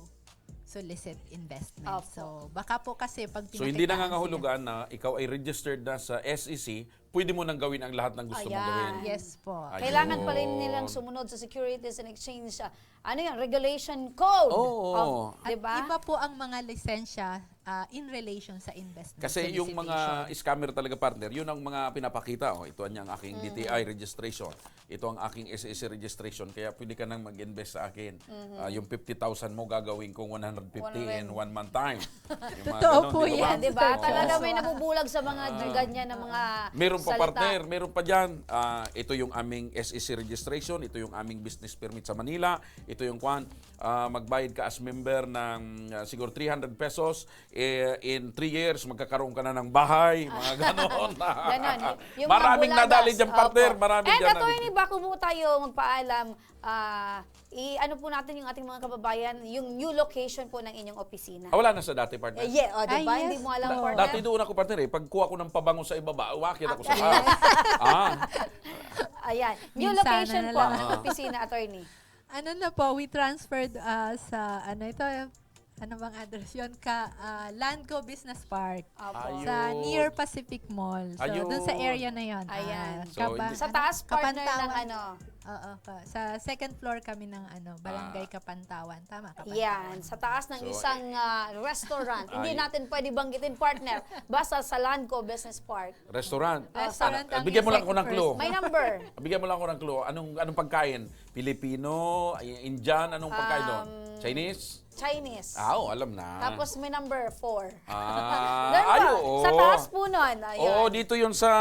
solicit investment. Opo. So, baka po kasi pag So, hindi pinakitaan nangangahulugan na ikaw ay registered na sa S E C, pwede mo nang gawin ang lahat ng gusto mong Ayan. gawin. Yes po. Ayun. Kailangan pa rin nilang sumunod sa Securities and Exchange, ah, ano yan, Regulation Code. Oo. Oh, At di ba? Iba po ang mga lisensya ah, in relation sa investment Kasi yung mga solicitation. Scammer talaga, partner, yun ang mga pinapakita. Oh. Ito ang aking Mm. D T I registration. Ito ang aking S E C registration. Kaya pwede ka nang mag-invest sa akin. Ah, yung fifty thousand mo gagawin kong one hundred fifty in One one month time. Yung mga Totoo ganon, po di ba? Yeah, yan. di ba? Oo. Talaga may Ah. nabubulag sa mga Ah. ganyan na mga Meron pa, salita. Partner, meron pa dyan. Ah, ito yung aming S E C registration, ito yung aming business permit sa Manila, ito yung kwan. Ah, magbayad ka as member ng ah, siguro three hundred pesos, eh, in three years, magkakaroon ka na ng bahay, mga ganon. Ganon. Yung Maraming mga bulagas. nadali dyan, partner. Opo. Marami And dyan attorney, nadali. Bako po tayo magpaalam, ah, i-ano po natin yung ating mga kababayan, yung new location po ng inyong opisina. Ah, wala na sa dati, partner? Eh, yeah, o, di ba? Ah, Hindi yes. mo alam, Da- partner. Dati doon ako, partner, eh. Pagkuha ko ng pabango sa ibaba, umakit ako sa taas. Ah. Ayan. New Minsan location na po lang. ng opisina, attorney. Ano na po, we transferred ah, sa, ano ito, ano bang address yun? Ka, ah, Landco Business Park. Opo. Ayun. Sa near Pacific Mall. So, Ayun. dun sa area na yun. Ayan. ah, So, Kaba- hindi- Sa ano? taas, partner, ng Kapantawan. ano? Oo, ka- sa second floor kami ng ano, Barangay Ah. Kapantawan. Tama, Kapantawan. Yan, sa taas ng So, isang ah, restaurant. Hindi Ay. natin pwede banggitin, partner. Basta sa Landco Business Park. Restaurant. Restaurant Ah, ang bigyan mo lang ako ng second clue. first. May number. Bigyan mo lang ako ng clue. Anong, anong pagkain? Pilipino, Indian, anong pagkain doon? Um, Chinese? Chinese. Ah, oo, alam na. Tapos may number four. Ah, Doon ay, ba? oo. Sa taas po nun. Ayun. Oo, dito yun sa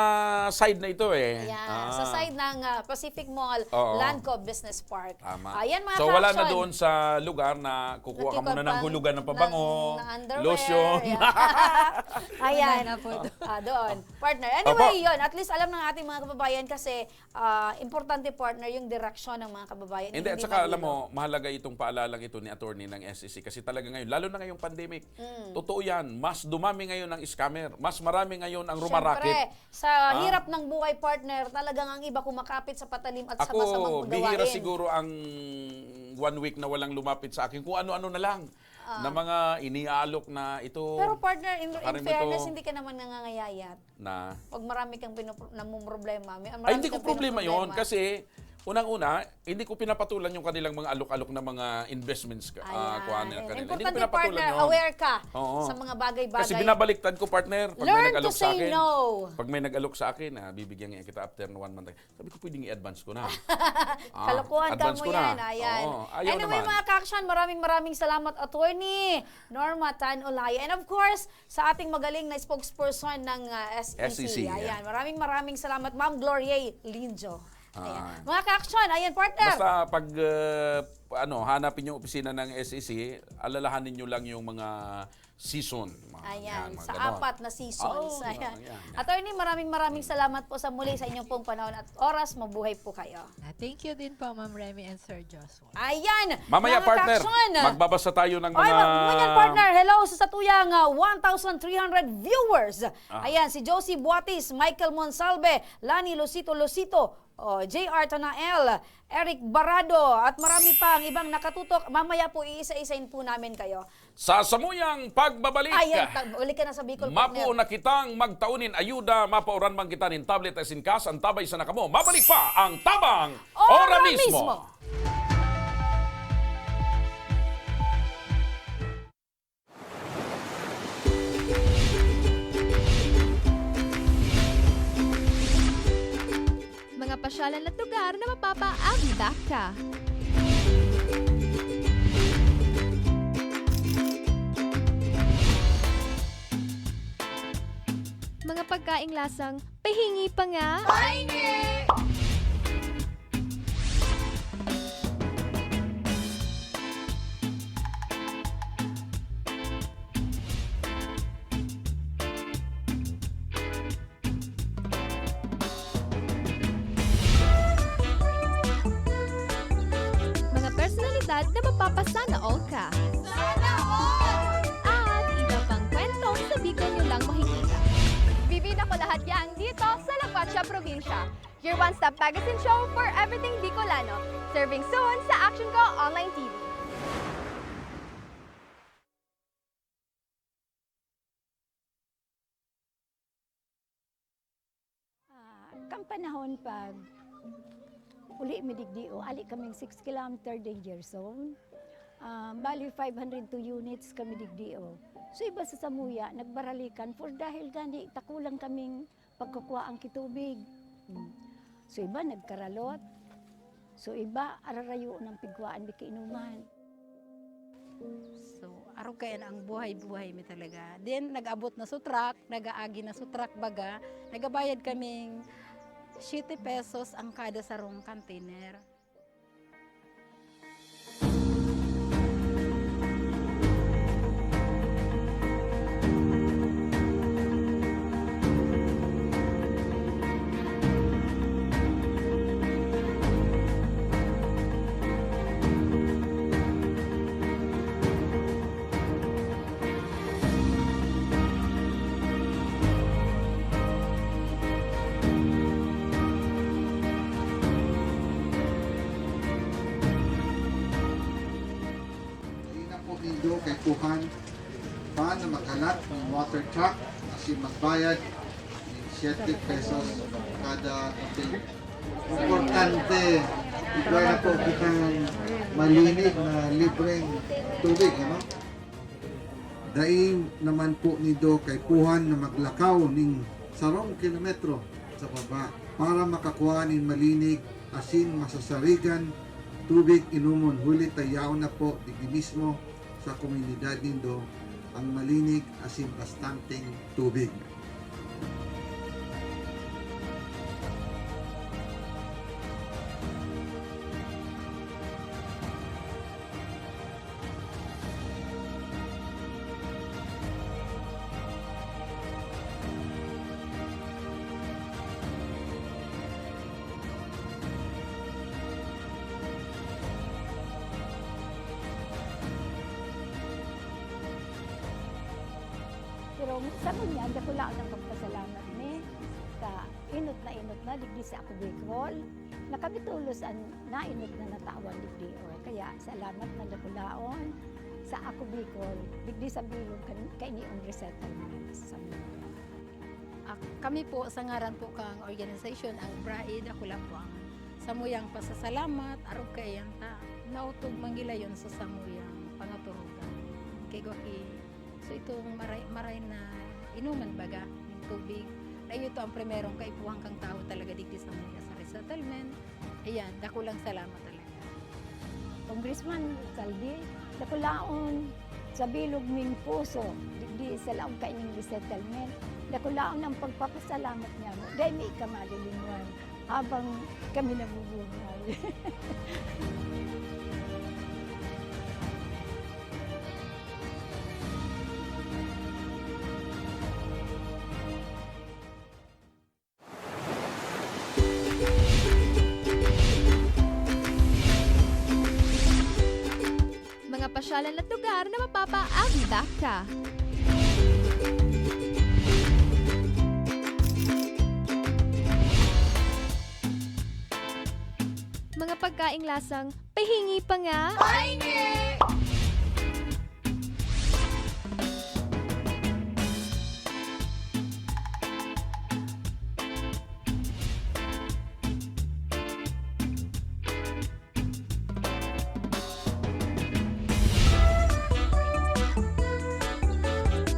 side na ito eh. Yeah, Ah. sa side ng ah, Pacific Mall, Oo. Landco Business Park. Tama. Ayan, mga So, wala na ka-action. Doon sa lugar na kukuha ka Nakikipag- muna ng hulugan ng pabango, ng, ng underwear, lotion. Yeah. Ayan. Wala na po doon. Ah, doon. Partner. Anyway, Opo. Yun. At least alam ng ating mga kababayan kasi ah, importante, partner, yung direksyon ng mga kababayan. Hindi, at Hindi saka alam mahilo. mo, mahalaga itong paalalang ito ni attorney ng S E C kasi talaga ngayon, lalo na ngayong pandemic, Mm. totoo yan, mas dumami ngayon ang scammer, mas marami ngayon ang rumarakit. Siyempre, sa Ah. hirap ng buhay, partner, talagang ang iba kumakapit sa patalim at sa masamang Ako, bihira gawain. Siguro ang one week na walang lumapit sa akin kung ano-ano na lang Ah. na mga iniaalok na ito. Pero partner, in, in Kakarin mo fairness, ito. Hindi ka naman nangangayayat. Na Pag marami kang pinupro- namumroblema. May, marami Ay, hindi ko kang problema yon pinoproblema. Kasi Unang-una, hindi ko pinapatulan yung kanilang mga alok-alok na mga investments, ah, Ayan. kuha nila Ayan. kanila. Hindi ko Importante, pinapatulan partner, yun. aware ka Oo. sa mga bagay-bagay. Kasi binabaliktad ko, partner, pag may Learn to nag-alok sa say akin, no. pag may nag-alok sa akin, ah, "Bibigyan nga kita after one month." Sabi ko, "Pwedeng i-advance ko na." Ah, Kalokohan ka advance mo ko na. yan. Ayan. Oo, ayaw Anyway, naman. mga ka-action, maraming, maraming salamat, Attorney Norma Tan Olaya. And of course, sa ating magaling na spokesperson ng, ah, S E C. S E C, yeah. Ayan. Maraming, maraming salamat, Ma'am Gloria Linjo. Ayan. Ah. Mga ka-action, ayan, partner. Basta pag, ah, ano, hanapin yung opisina ng S E C, alalahanin nyo lang yung mga season, mga Ayan, yan, mga sa ganon. apat na seasons. Oo, Ayan. yan, yan. Attorney, maraming, maraming salamat po sa muli sa inyong pong panahon at oras. Mabuhay po kayo. Ah, thank you din po, Ma'am Remy and Sir Joshua. Ayan, Mamaya, mga partner, ka-action. magbabasa tayo ng Oy, mga mag-, ngunyan, partner. Hello sa satuyang, ah, one thousand three hundred viewers. Ah. Ayan, si Josie Buatis, Michael Monsalve, Lani Losito Losito, oh, J R Tanael, Eric Barado, at marami pang ibang nakatutok. Mamaya po, iisa-isain po namin kayo. Sa samuyang pagbabalik, Ayan, ta-, balik ka na sa Bicol, mapo partner. na kitang magtao nin ayuda, mapauran man kita nin tablet asin cash, antabay sana kamo. Mabalik pa ang Tabang Ora Ora mismo. mismo. Mga pasyalan at lugar na mapapaagda ka. Mga pagkaing lasang pahingi pa nga. Pahingi! Mga personalidad na mapapasana all ka. Sana all! At iba pang kwentong sa Bicol nyo lang makikita. Bibida ko lahat yan dito sa La Guacha Provincia. Your one-stop magazine show for everything Bicolano. Serving soon sa Action Ko Online T V. Ah, kan panahon pag uli mi digdi, o, ali kaming six kilometer danger zone. Ah, bali, five hundred two units kami digdi, o. So, iba sa samuya, nagbaralikan for dahil gani, takulang kaming pagkukwaang kitubig. Hmm. So, iba nagkaralot. So, iba ararayo ng pigwaan di kainuman. So, arog kayan ang buhay-buhay mi talaga. Then, nag-abot na sa truck, nag-aagi na sa truck baga, nagabayad kaming siyete pesos ang kada sarong container. Dai na po nindo kaipuhan pa na maghalat nin water truck asin magbayad nin siyete pesos kada container. Importante, igwa na po kitang malinig na libreng tubig, ano? Dai naman po nindo kaipuhan na maglakaw nin sarong kilometro sa baba para makakua nin malinig asin masasarigan tubig inomon, huli ta yaon na po digdi mismo sa komunidad nindo ang malinig asin bastanteng tubig. Pero sa ngunyan, dakulaon ang pagpasalamat mi sa inot na inot na digdi sa Ako Bicol, na kami tolos an nainot na natawan digdi, o. Kaya salamat na dakulaon sa Ako Bicol, digdi sa bilog kan-, kaini ang resettlement sa mundo. Ah, kami po, sa ngaran po kang organisasyon, ang BRAID, ako lang po ang Samuyang pasasalamat, arog kaiyan ta naotob manggilayon sa samuyang pangaturugan. Kay gwa ki, so itong maray, maray na inuman baga, yung tubig, na ito ang primerong kaipuhan kang tao talaga digdi sa mga sa resettlement. Ayan, dakulang salamat talaga. Congressman Saldi, dakulaon sa bilog ming puso, digdi sa laog kaining resettlement, dakulaon ang pagpapasalamat niya. Dahil may ikamalilingwan habang kami nabubuhay. Mga pasyalan at lugar na mapapaagi ka. Mga pagkaing lasang pahingi pa nga. Pahingi!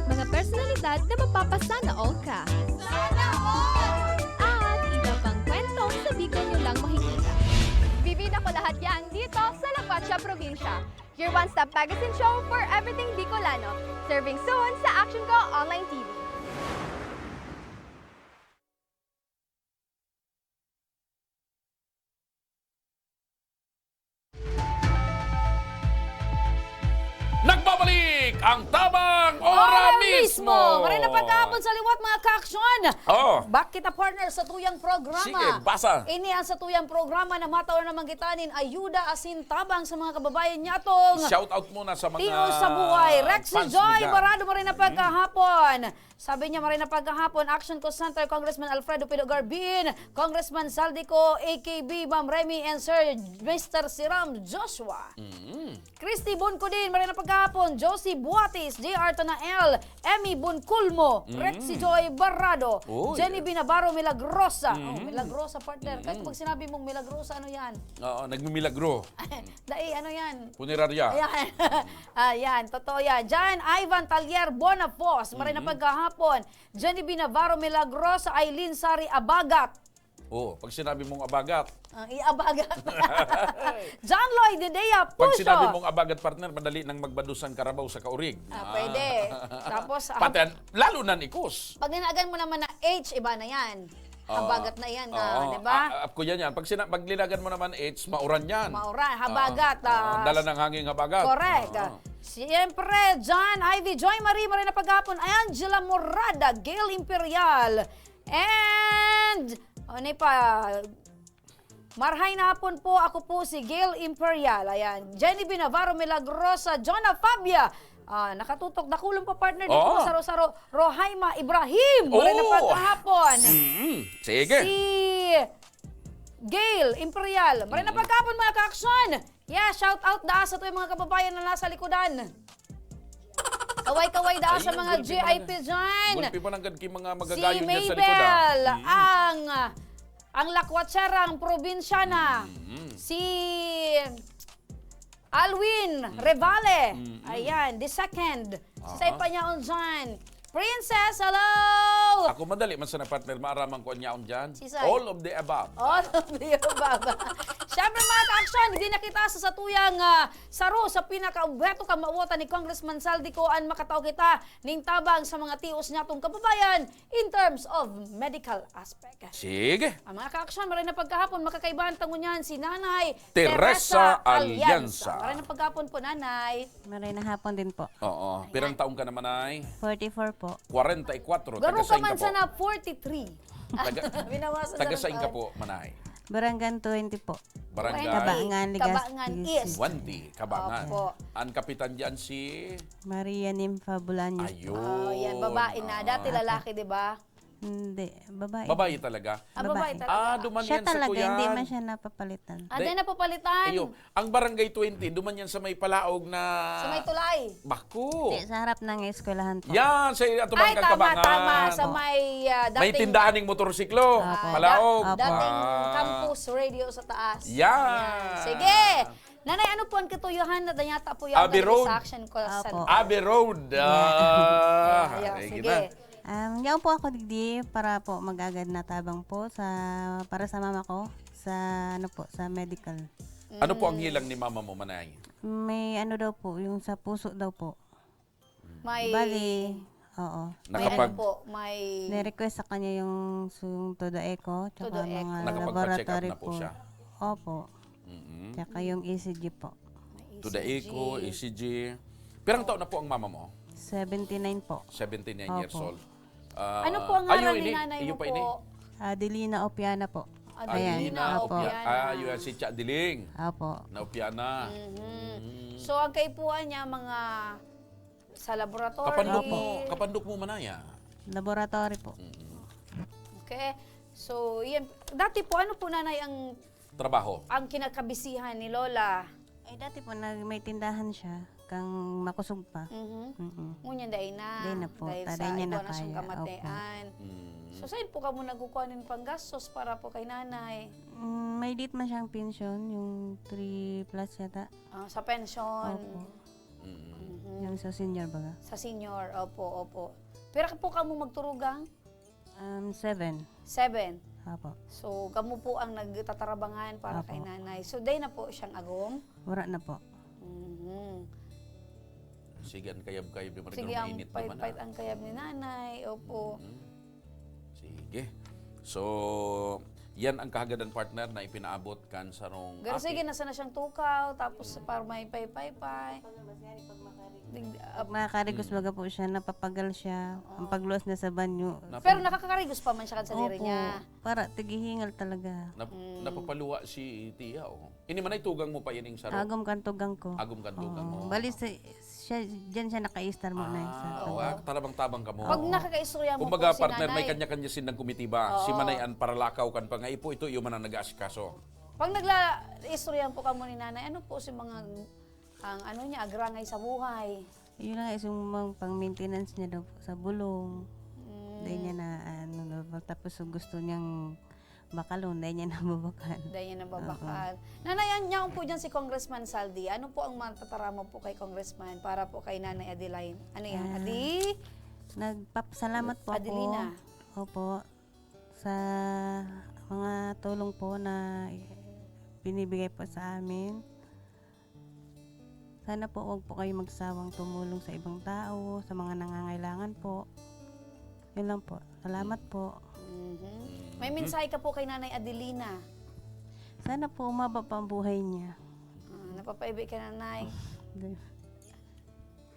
Mga personalidad na mapapasana all ka. Sana all! At iba pang kwentong sa Bicol nyo lang makikita. Bibida ko lahat yan dito sa La Cuacha Provincia. Your one-stop magazine show for everything Bicolano. Serving soon sa Action Ko Online T V. Nagbabalik ang Tabang Ora Ora Mismo! Mismo! Maray na pagkahapon sa liwat, mga ka-aksyon! Oh. Back kita, partner, sa tuyang programa. Sige, basa. Ini ang sa tuyang programa na matao naman kita nin ayuda asin tabang sa mga kababayan niya atong Shout out muna sa mga Tino sa buhay. Rexy fans Joy mo dyan. Barado, maray na Mm. pagkahapon. Sabi niya, maray na pagkahapon, Action Call Center, Congressman Alfredo Pido Garbin, Congressman Saldico, A K B, Ma'am Remy, and Sir Mister Siram Joshua. Mm. Christy Boncodin, maray na pagkahapon, Josie Buatis, J R Tanael, Emmy Bonculmo, Mm. Rexy Joy Barrado, Uy. Jenny Binabaro Milagrosa. Oh, Mm. Milagrosa, partner. Kahit Mm. pag sinabi mong Milagrosa, ano yan? Oo, nagmimilagro. Dai, ano yan? Punerarya. Ayan. Ayan, totoo yan. Jan Ivan Talier Bonafos, maray na Mm. pagkahapon. Genevieve Navarro Milagrosa, Aileen Sari Abagat. Oo, pag sinabi mong abagat. Ah, i-abagat. John Lloyd Dedea Pag Puso. sinabi mong abagat, partner, madali nang magbados ang karabaw sa kaurig. Ah, Ah. pwede. Tapos, ah, Pati an-, lalo na nikos. Pag ninagan mo naman na H, iba na yan. Oo. Habagat na yan, Oo. ah, di ba? Ah, ah, ako yan yan. Pag sina-, pag linagan mo naman H, mauran yan. Mauran, Oo. habagat, Oo. ah, Dala ng hanging habagat. Correct. Oo. Siyempre, John, Ivy, Joy Marie, maray na paghapon. Angela Morada, Gail Imperial. And, ano pa? Marhay na hapon po, ako po si Gail Imperial. Ayan. Jenny Navarro Milagrosa, Jonah Fabia. Ah, nakatutok, dakulon pa, partner, dito Oo. po sa Rosaro, Rohaima Ibrahim. Maray na Oo. pagkahapon. Mm, sige. Si Gail Imperial. Maray na Mm. pagkahapon, mga ka-aksyon. Yeah, shout out daa sa tuwing mga kababayan na nasa likodan. Kaway-kaway daa sa Ayun, mga gulpi pa V I P nanggad. dyan. Gulpi pa nanggad ki mga Si magagayon dyan sa likodan. Mabel, Mm. ang, ang lakwatserang probinsyana. Mm. Si Alwin Mm. Revale. Mm. Ayan, the second. Si Aha. Say Panyaon dyan. Princess, hello! Ako, madali man sana, partner, maaraman ko an yaon dyan. Si Say? All of the above. All of the above. Siyempre, mga ka-aksyon, hindi na kita sa satuyang, ah, saro sa pinaka-obheto kamawatan ni Congressman Saldico an makatao kita ning tabang sa mga tios niyatong kababayan in terms of medical aspect. Sige. Ang mga ka-aksyon, maray na pagkahapon, makakaibahan ta ngunyan si Nanay Teresa Teresa Alianza. Alianza. Maray na pagkahapon po, Nanay. Maray na hapon din po. Oo. Ayan. Pirang taon ka naman, Nay? Forty-four po. Kwarenta y kuwatro. Garo Taga ka sain man ka po? sana, forty-three. Taga, Binawasan taga na lang sain ka taon. po, Manay? Barangay twenty po. Barangay? Cabangan, Legazpi. Cabangan East. Twenty, Cabangan. Opo. Ang kapitan diyan si Maria Nympha Bolaños po. Ayun. Oh, yan, babae na. Dati Ah. lalaki, di ba? Hindi, babae. Babae talaga? Ah, babae Babae. talaga. Ah, duman Siya yan sa talaga, hindi kuyan. man siya napapalitan. Ah, Di- di na papalitan. Iyo, ang Barangay twenty, duman yan sa may palaog na... Sa may tulay. Bako. Hindi, sa harap ng eskwelahan po. Yan, sa ato Ay, bang tama, kagkabangan. tama. Sa Oh. may ah, dating... May tindahan ng motorsiklo. Opo. Palaog. Ah, dating Ah. campus radio sa taas. Yan. Yan. Sige. Nanay, ano po ang katuyohan na danyata po yung Abbey Road. Sa action ko sa... Opo. Abbey Road. Ah, Ayan, ay, sige. gina. Um, yaon po ako digdi para po mag-agad na tabang po sa para sa mama ko sa ano po sa medical. Ano po ang hilang ni mama mo, Manay? May ano daw po, yung sa puso daw po. May... Bali, oo. May Nakapag- ano po, may... Ni-request sa kanya yung, yung Todo Echo, tsaka Todo Echo. mga Nakapagpa-check up laboratory na po po. Siya? Opo. Mm-mm. Tsaka yung E C G po. may To the E C G. echo, E C G. Pirang taon na po ang mama mo? Seventy-nine po. Seventy-nine years Opo. Old. Ah, Ano po ang ayo ngaran ni ini, nanay iyo mo pa po? Ini? Adelina Opiana po. Adelina Adelina Opo. Opia. Opiana. Ah, yun si Cha Diling. Opo. Na Opiana. Mhm. Mm. So, ang kaipuhan niya, mga sa laboratory. Kapandok mo, kapandok mo manaya. Laboratory po. Mm. Okay. So, yan. Dati po, ano po, nanay, ang Trabaho. ang kinakabisihan ni Lola? Eh, dati po, nag, may tindahan siya, kang makusog pa. Mhm. Mm-mm. Ngunyan, dai na. Dai na po. Dahil Taday sa niya ikaw na na siyang kaya. kamatayan. Mm. So, saan po kamo nagkukuha ng panggastos para po kay nanay? Mm, may dit man siyang pension, yung three plus yata. Ah, sa pension. Opo. Mm. Mhm. Yung sa senior baga. Sa senior, opo, opo. Pero po kamo magturugang? Um, seven. Seven. Opo. So, kamo po ang nagtatarabangan para Opo. Kay nanay. So, day na po siyang agom? Wala na po. Mhm. Sige, ang kayab-kayab yung Sige, ang mainit naman. pait-pait ang kayab ni nanay. Opo. Mm. Sige. So, yan ang kahagadan, partner, na ipinaabot kan sarong Pero aki. Sige, nasa na siyang tukaw, tapos para may paypay-pay. Dig- ah, Pag makakarigos Mm. baga po siya, napapagal siya. Ang pagluwas na sa banyo. Nap- Pero nakakarigos pa man siya kan sadiri Opo, niya. Para tigihingal talaga. Nap- Mm. Napapaluwa si Tia, oh. Ini man ay tugang mo pa ining saro. Agom kan tugang ko. Agom kan tugang Oo. mo. Bali, sa, siya, dyan siya naka-istar muna eh, sa Ah, tugang. oh, ah, tarabang-tabang ka mo. Pag nakakaistorya mo Kumbaga, po si partner, may nanay, kanya-kanya sindang kumitiba. Si Oo. Manay an paralakaw kan pangaipo, ito iyo man ang nag-aasikaso. Pag nagla-istoryahan po kamo ni nanay, ano po si mga, ang ano niya, agrangay sa buhay? Yun lang, isang mga pang-maintenance niya daw po sa bulong. Mm. Dahil niya na, ano, daw po. Tapos gusto niyang bakalon, dahil niya nababakal. Dahil niya nababakal. Nanay, an yaon po dyan si Congressman Saldi. Ano po ang matatarama po kay Congressman para po kay Nanay Adeline? Ano yan? Ah, Adi? Nagpapasalamat po Adelina. ako. Opo. Sa mga tulong po na binibigay po sa amin. Sana po wag po kayo magsawang tumulong sa ibang tao, sa mga nangangailangan po. Yun lang po. Salamat po. Mhm. May mensahe ka po kay Nanay Adelina. Sana po umaba pa ang buhay niya. Ah, napapaibi ka, Nanay.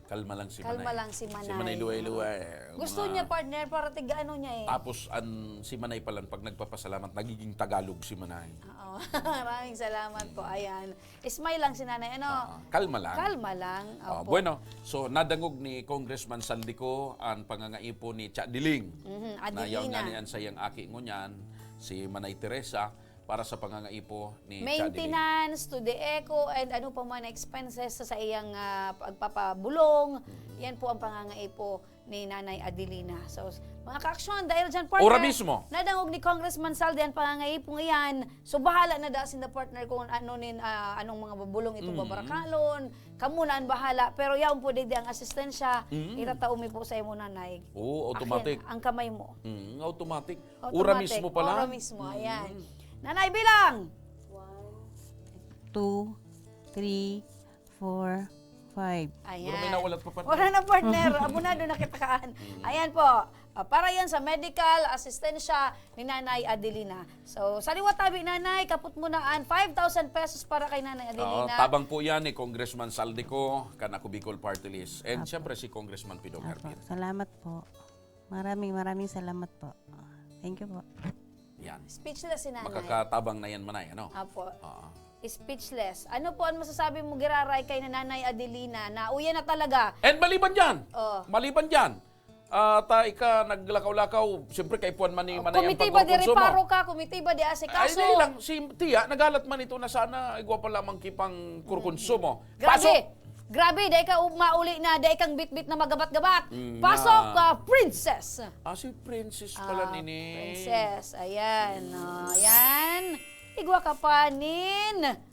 Kalma lang si Kalma Manay. lang si Manay. Si Manay luway-luway. Gusto Mga- niya, partner, para tiga ano niya eh. Tapos, an, si Manay pala, pag nagpapasalamat, nagiging Tagalog si Manay. Oo. Maraming salamat po. Ayan. Smile lang si Nanay. Ano? Ah, kalma lang. Kalma lang. Ah, Opo. Bueno, so nadangog ni Congressman Saldico ang pangangaipo ni Cha Diling. Mhm, Na yaon Adelina. nga ni an sayang aki ngunyan, si Manay Teresa, para sa pangangaipo ni Cha Diling. Maintenance to the echo and ano pa man expenses sa, sa iyang ah, pagpapabulong. Yan po ang pangangaipo ni Nanay Adelina. So, mga kaaksyon, dahil dyan, partner, Ora mismo. Nadangog ni Congressman Saldi ang pangangaipong iyan. So, bahala na da sinda, partner, kung ano nin, ah, anong mga babulong itong Mm. babarakalon. Kamo na ang bahala. Pero yaon po, digdi ang asistensya. Mm. Iratao mi po sa imo, Nanay. Oo, automatic. Akin, ang kamay mo. Mm, automatic. Automatic. Ora mismo pala. Ora mismo, ayan. Nanay, bilang! Two, three, four, five. Ayan. Siguro may nawalat pa, partner. Wala na, partner. Abonado na kita kaan. Ayan po. Ah, para yan sa medical, asistensya ni Nanay Adelina. So, sa liwat tabi, Nanay, kapot mo na an five thousand pesos para kay Nanay Oo, Adelina. Tabang po yan ni Congressman Saldico, kan Ako Bicol Party List. And Apo. Siyempre si Congressman Pido Apo, Garpin. Salamat po. Maraming, maraming salamat po. Thank you po. Yan. Speechless si Nanay. Makakatabang na yan, Manay, ano? Apo. Oo. Speechless. Ano po ang masasabi mo, Giraray, kay Nanay Adelina na uyan na talaga? And maliban dyan, Oh. maliban dyan, Ah, ta ika naglakaw-lakaw, siyempre kay puan man ni Oh, manay ang kumiti ba diri pagkokonsumo. Paro ka, kumiti ba di asikaso? Ay, di lang, si Tia, naghalat man ito na sana, igwa pa lamang kipang kurkonsumo. Grabe. Pasok! Grabe, dai ka u-, mauli na, dai kang bitbit na magabat-gabat. Mm, Pasok, na. Ah, princess! Ah, si princess pala Ah, nini. Princess, ayan. Oh, ayan. Igwa ka pa, nin.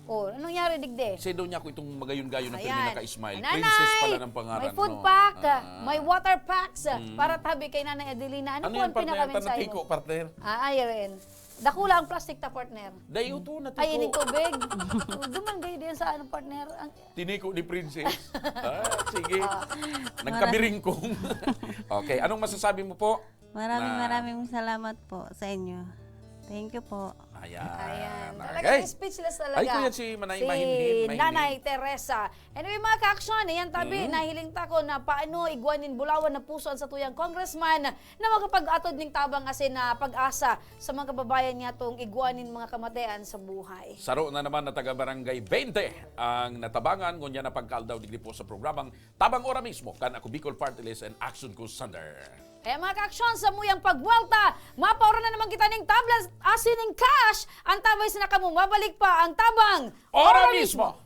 Oh, anong nangyari, digdi? Sendo niya ako itong magayon-gayon na Ayan. Pirmi naka-smile. Nanay, Princess pala ng pangaran, may food no? Pack, Ah. may water packs, Mm. para tabi kay Nanay Adelina. Ano Ano po yan, ang partner? Pinakamensahe Tanatiko, mo? Partner? Ah, ay, rin. Dakula ang plastic ta, partner. Dai, ito, natiko. Ay, ining tubig. Oh, duman kayo din sa ano, partner. Ang Tiniko ni Princess. Ah, sige. Ah. Nagkabiringkong. Okay, anong masasabi mo po? Maraming, Na- maraming salamat po sa inyo. Thank you po. Ayan. Ayan. Talagang Okay. speechless talaga Ay, kuya, si Manay si Mahinhin, Mahinhin. Nanay Teresa. Anyway, mga ka-aksyon, ayan tabi, Mm. nahiling ta ko na paano igwa nin bulawan na puso an satuyang congressman na makapag-atod ning tabang asin na pag-asa sa mga kababayan niya tong igwa nin mga kamatayan sa buhay. Saro na naman na taga Barangay Veinte ang natabangan, ngunyan na pagkaaldaw digdi po sa programang Tabang Ora Mismo kan Ako Bicol Party List and Action Ko Sander. Kaya mga ka-aksyon, sa muyang pagbuwelta, mapaura na naman kita ning tabla asin ning cash. Ang tabay sa nakamo, mabalik pa ang Tabang Ora Mismo!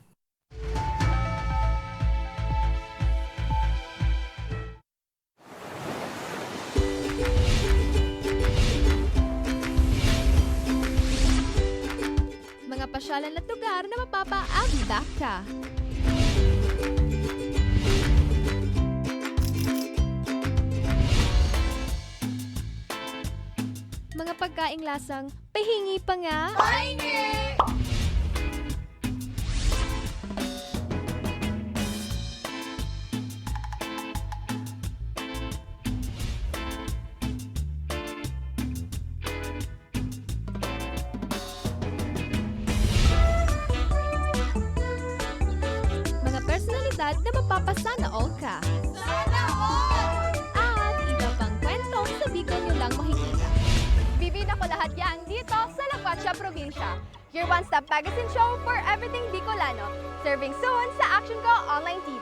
Mga pasyalan at lugar na mapapaagda ka. Mga pagkaing lasang pahingi pa nga. Pahingi! Mga personalidad na mapapasana all ka. Sana all! At iba pang kwentong sa Bicol nyo lang makikita. Bibida ko lahat yan dito sa La Cuacha Probinsya. Your one-stop magazine show for everything Bicolano. Serving soon sa Action Ko Online T V.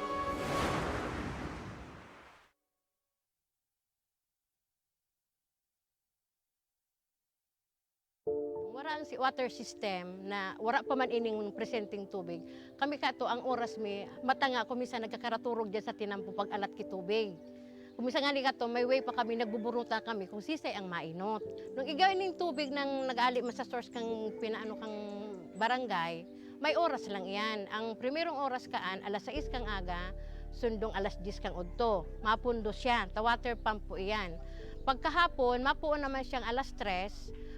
Wara ang si-, water system na wara pa man ining presenteng tubig. Kami kato, ang oras mi, mata nga ako minsan nagkakaraturog diyan sa tinampo pag-alat ki tubig. Kung minsan nga ni kato, may way pa kami, nagbuburuta kami kung sisay ang mainot. Nung igay ning tubig nang nag-aali man sa source kang pinaano kang barangay, may oras lang iyan. Ang primerong oras kaan, alas sais kang aga, sundong alas dyes kang udto. Mapundo siya, ta water pump po iyan. Pagkahapon, mapuon naman siyang alas tres,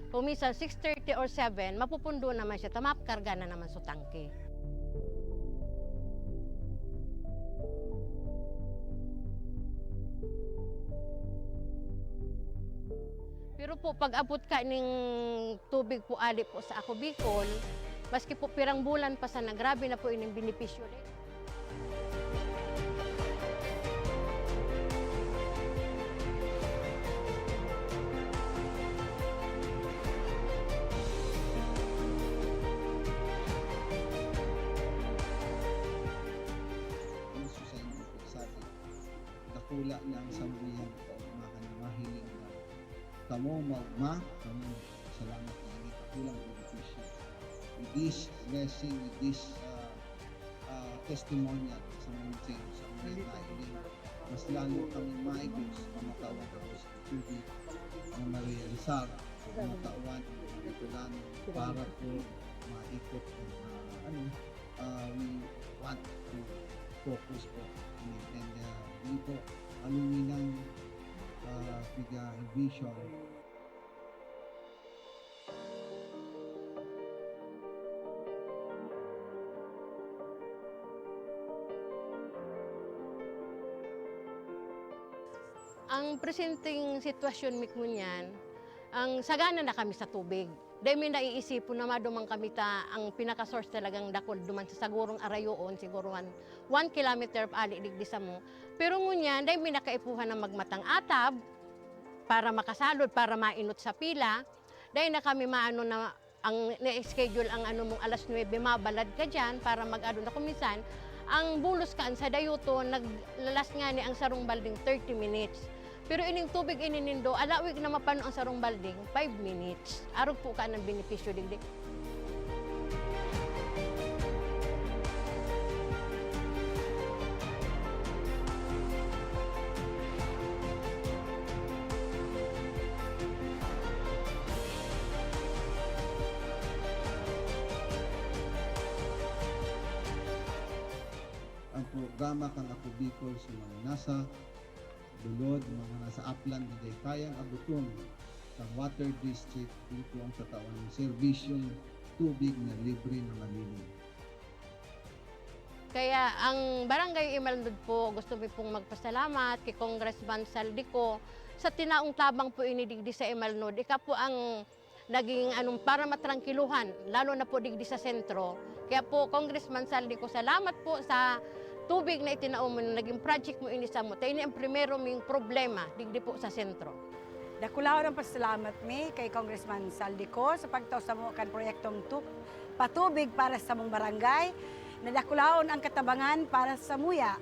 kung minsan six thirty or seven, mapupundo naman siya, ta makarga na naman sa tangke. Pero po, pag-abot ka ning tubig po ali po sa Ako Bicol, maski po pirang bulan pa sana, grabe na po ining benepisyo rin. Ang susayin ko sa atin, dakula na ang sambuyan ko, mga mahiling na kamo, ma-, ma-, kamo, salamat na ini, dakulang benepisyo. With this blessing, with this, ah, ah, testimonial sa mga, sa mga nahiling, mas lalo kami maigos, mamatawan ako sa tubig na marealisar, mamatawan ang mga Bicolano para po maikot ang, ah, ano, ah, we want to focus po. And, and, ah, dito, aluminum, ah, bigay vision. Ang presenteng sitwasyon mi ngunyan, ang sagana na kami sa tubig. Dai mi naiisipon na maduman kami ta ang pinaka-source talagang dakul duman sa sagurong arayoon, siguro one, one kilometer ali digdi samo. Pero ngunyan, dai mi na kaipuhan na magmatang atab para makasalod, para mainot sa pila. Dai na kami maano na ang na-schedule ang ano mong alas nuebe, mabalad ka diyan para mag-ano na. Kung minsan, ang bulos kaan sa dayoton, naglalas ngani ang sarong balding thirty minutes. Pero ining tubig ini nindo, alawig na mapano ang sarong balding, five minutes. Arog po ka ng benepisyo digdi. Ang programa kan Ako Bicol sa mga nasa lulod, mga nasa Aplan, digay kayang abuton kan Water District, ito ang tatawan ng serbisyong tubig na libre na malinis. Kaya ang Barangay Imalnod po, gusto mi pong magpasalamat kay Congressman Saldico sa tinaong tabang po ini digdi sa Imalnod. Ika po ang naging anong para matrangkiluhan, lalo na po digdi sa sentro. Kaya po, Congressman Saldico, salamat po sa tubig na itinao mo na naging project mo ini sa mo. Tayo ini ang primero ming problema digdi po sa sentro. Dakulaon ang pasalamat mi kay Congressman Saldico sa pagtao sa mo kan proyektong tu- patubig para sa mong barangay. Nadakulaon ang katabangan para sa muya.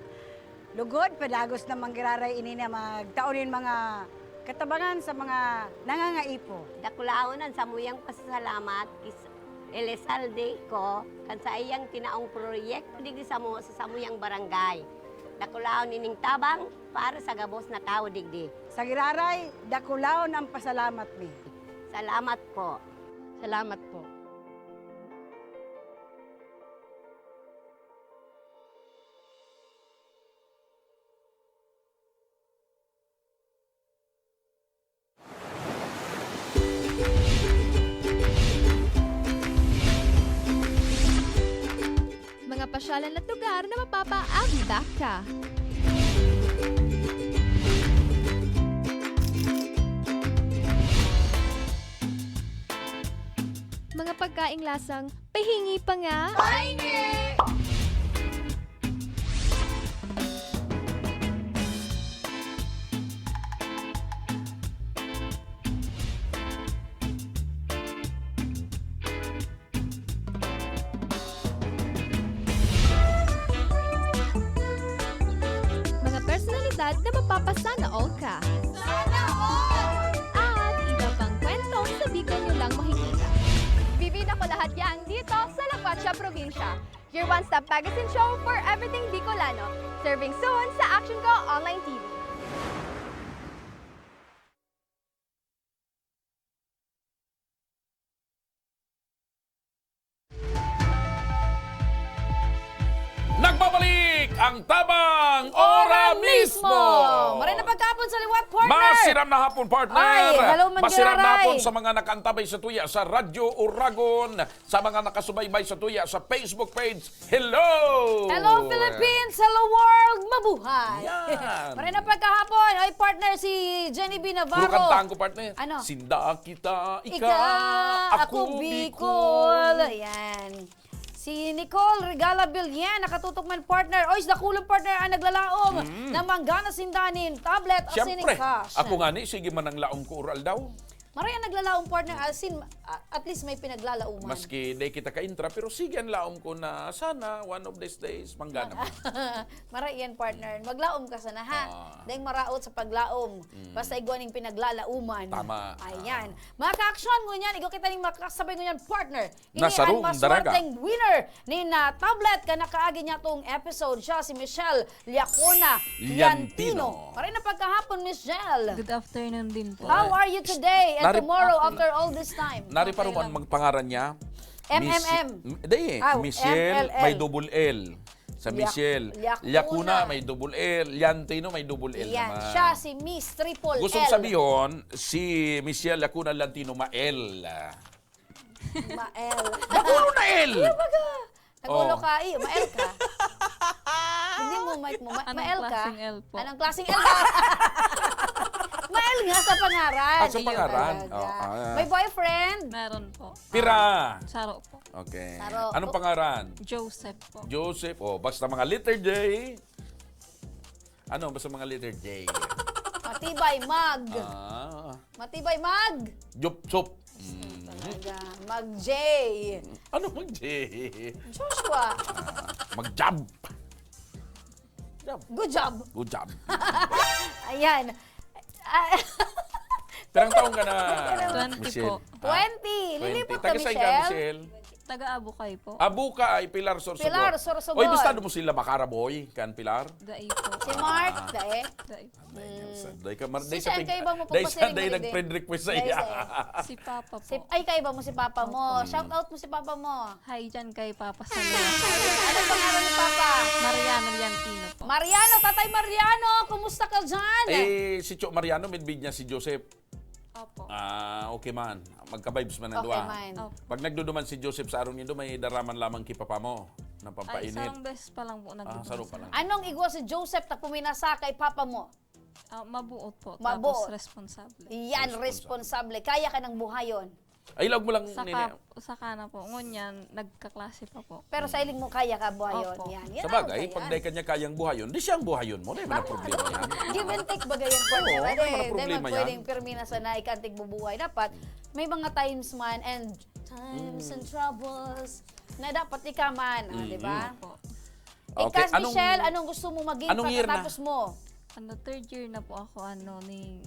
Lugod, padagos na manggiraray ini na magtao nin mga katabangan sa mga nangangaipo. Dakulaon an samuyang pasasalamat ki Elizalde ko kan saiyang tinaong proyekto digdi samo sa samuyang barangay. Dakulaon ining tabang para sa gabos na tawo digdi. Sa giraray, dakulaon ang pasalamat mi. Salamat po. Salamat po. Mga pasyalan at lugar na mapapaagi-back ka. Mga pagkaing lasang pahingi pa nga. Pahingi! Mga personalidad na mapapasana all ka. Sana all! At iba pang kwentong sa Bicol nyo lang makikita. Bibida ko lahat yan dito sa La Cuacha Probinsya. Your one-stop magazine show for everything Bicolano. Serving soon sa Action Ko Online T V. Nagbabalik ang Tabang Ora Mismo! Maray na pagkahapon sa liwat, partner! Masiram na hapon, partner! Ay, hello, Masiram na hapon sa mga nakaantabay sa tuya sa Radyo Uragon, sa mga nakasubaybay sa tuya sa Facebook page, Hello! Hello, Philippines! Hello, world! Mabuhay! Yan! Maray na pagkahapon! Oy, partner, si Jenny B. Navarro. Puro kantahan ko, partner. Ano? Sinda kita, ika, ika ako, ako Bicol. Bicol. Yan. Si Nicole Regala Billian, nakatutok man partner. Oy, dakulang partner ang naglalaom mm. na manggana sinda nin tablet o sining cash. Ako nga ni, sige man ang laom ko, oral daw. Maray ang naglalaom, partner, as in, a- at least may pinaglalauman. Maski di kita ka-intra, pero sige ang laom ko na sana one of these days, manggana mo. Maray yan, partner. Maglaom ka sana, ha? Ah. Dahil maraot sa paglaom. Mm. Basta igwa ning pinaglalauman. Tama. Ayan. Ah. Mga ka-aksyon, ngunyan, igwa kita ning makakasabay ngunyan, partner. Ini Nasarong ang maswerteng winner ni na tablet ka nakaagi niya tong episode. Siya si Michelle Liacona Liantino. Liantino. Maray na pagkahapon, Michelle. Good afternoon din po. How are you today and Nari- tomorrow after all this time? Nari pa Okay naman lang. magpangaran niya. M M M. Miss- M- Di, Ah, Michelle, M L L. May double L. Sa Liak- Michelle. Liacuna. Liacuna, may double L. Liantino, may double L Yan. naman. Siya si Miss Triple L. Gustong sabihon, si Michelle Liacuna Liantino, ma-L. Ma-L. Nagulo na L! Ano ba ka? Nagulo Oh. ka, iyo, ma-L ka. Hindi mo, mic mo, ma- Anong ma-L ka? klaseng L po? Anong klaseng L ba? Ma-L nga sa pangaran. Ah, sa Iyo pangaran? talaga. Oh, ah. May boyfriend? Meron po. Pira? Charo po. Okay. Charo. Anong pangaran? Joseph po. Joseph. Oh, basta mga letter J. Ano? Basta mga letter J. Matibay mag. Ah. Matibay mag. Jupsup. Mm. Talaga. Mag-J. Ano mag-J? Joshua. Mag-jab. Jab. Good job. Good job. Ayan. Ah, Pirang taon ka na, Twenty Michelle? po. Ha? Twenty. Lilipot ka, Taga saan ka, Michelle? Michelle? Taga Abukay po. Abukay, Pilar, Sorsogon. Pilar, Sorsogon. Oy, bistado mo sila, Makara Boy, kan Pilar? Dai po. Si Mark, dae. Dai po. Dai ka, mar- Si dai ka siya, pig- kaiba mo, dai siya, pagpasiring dai na nag-friend request sa Dai iya. sa- Si Papa po. Si, ay, kaiba mo si papa mo. Opo. Shout out mo si papa mo. Hi dyan kay Papa Salud. Ano pangalan ni papa? Mariano Liantino po. Mariano, Tatay Mariano, kumusta ka dyan? Eh, si Cho Mariano, midbid niya si Joseph. Opo. Ah, okay man. Magka-vibes man ang Okay duha. man. Opo. Pag nagduduman si Joseph sa arong nindo, may daraman lamang ki papa mo na Ay, pampainit. isang beses pa lang po Ah, nagduduman. saro pa lang. Anong igwa si Joseph na puminasa kay papa mo? Ah, mabuot po. Mabuot. Tapos responsable. Yan, responsable. Kaya ka nang buhayon. Ay, lag mo lang Saka, nini. saka na po. Ngunyan, nagkaklase pa po. Pero sa iling mo, kaya ka buhayon. Opo. Yan. Yan Sa bagay, ang pag yan. dahil kanya kayang buhayon, di siya ang buhayon mo. Di man ang problema yan. Give and take bagay yan. Oo, Pwede, wala pwede. namang Di man problema yan. pwedeng pirmi na sana ikantig bubuhay. Dapat, may mga times man and times and troubles na dapat ikaman. Ah, di ba? Po. Ikaw, anong- Michelle, anong gusto mo maging anong year na? Pagkatapos mo? Ano, third year na po ako, ano, ni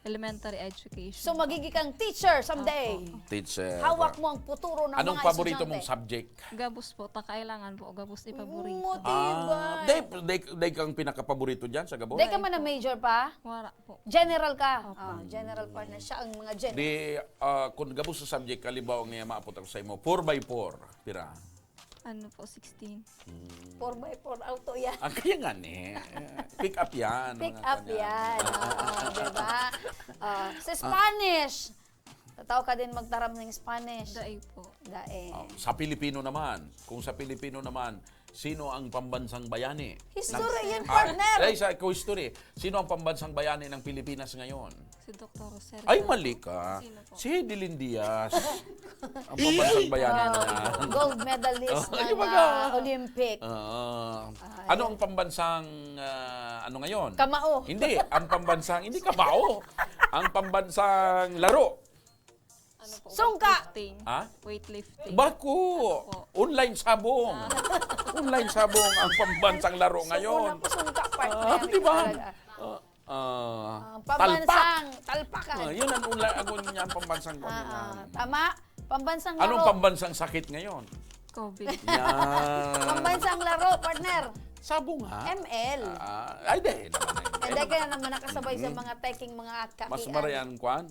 elementary education. So, magiging kang teacher someday. Opo. Teacher. Hawak mo ang futuro ng Anong mga paborito estudyante. mong subject? Gabos po, ta kailangan po, gabos ipaborito. Mo, Ah, diba? day, day, day kang pinakapaborito dyan sa Gabos? Day ka man na major pa? Wala po. General ka? Ah, general partner siya. Ang mga general. Di, ah, kung Gabos sa subject, halimbawa nga maapot ako sa imo, four by four, pira? Ano po, sixteen. Four by four auto yan. Ah, kaya nga ni. Pick up yan. Pick mga up kanya. Yan. Oo, diba? Ah, sa Spanish. Tataw ka din magtaram ng Spanish. Dai po. Dae. Oh, sa Pilipino naman, kung sa Pilipino naman, sino ang pambansang bayani? History yan, Ah, partner. Ay, sa ko history. Sino ang pambansang bayani ng Pilipinas ngayon? Si Doktor Jose Ay, Rizal mali po. ka. Sino po? Si Hedy Lynn Diaz. Ang pambansang bayani niya. Gold medalist Oh, ng di ba ah, ka? Olympic. Ah. Ano ang pambansang ah, ano ngayon? Kamao. Hindi, ang pambansang, hindi kamao. Ang pambansang laro. Ano po? Sungka! Weightlifting. Ha? Weightlifting. Bako! Ano po? Online sabong. Online sabong ang pambansang laro ngayon. Sungka, sungka, partner. Ah, di ba? Talaga. Ah, ah, Ang pambansang talpak. Talpakan. Ah, yun ang online, ang, ang pambansang Ah, ah. online. Tama? Pambansang Anong laro. Pambansang sakit ngayon? COVID. Yan. Pambansang laro, partner. Sabong ha? M L. Ah, ay, di. Naman, Hindi ka na naman nakasabay sa mga teking mga kakian. Mas marayan kwan?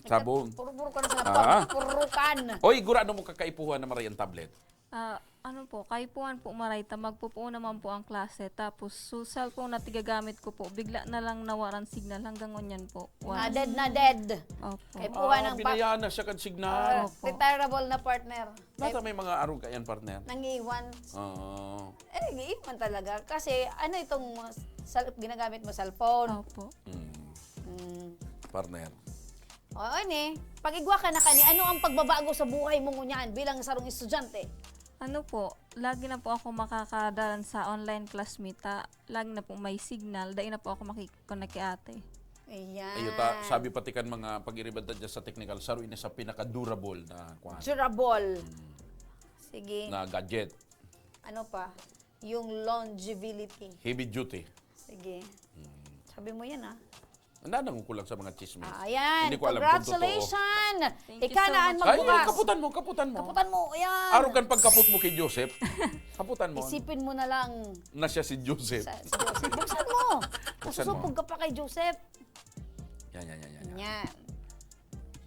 Sabong. Puro-puro ka na sa Ah. purukan. Oy, gurano mo kakaipuhan na marayan tablet? Ah, ano po, kaipuhan po maray ta, magpupuo naman po ang klase. Tapos, so cellphone na tigagamit ko po, bigla na lang nawaran signal hanggang ngunyan po. Ah, Once. Dead na dead. Opo. Kaipuhan Ah, ng pa- binayaan na siya kan signal. Ah, Opo. retirable na, partner. Nata may mga arog kayan, partner. Nangiwan. Oo. Eh, giiwan talaga. Kasi ano itong sal- ginagamit mo, cellphone? Opo. Mm, Mm. partner. Oo, ni. Pag igwa ka na kani, ano ang pagbabago sa buhay mo ngunyan bilang sarong estudyante? Ano po, lagi na po ako makakadalan sa online class mi ta. Lagi na po may signal. Dai na po ako makikonnect kay ate. Ayan. Ayo ta, sabi pati kan mga pag-iribad ta dyan sa technical, saro ini sa pinaka-durable na kwan, Durable. Sige. na gadget. Ano pa? Yung longevity. Heavy duty. Sige. Sabi mo yan, ah. Nanangon ko lang sa mga chismis. Ah, ayan. Hindi ko alam kung totoo. Congratulations! Thank you Ikaw so na ang much. Ay, magbukas. Kaputan mo, kaputan mo. Kaputan mo, ayan. Araw kan pagkapot mo kay Joseph. Kaputan mo. Isipin mo na lang. Na siya si Joseph. Sa, si Joseph. Buksan mo. Buksan mo. Susupog ka pa kay Joseph. Yan, yan, yan, yan. yan. Yan.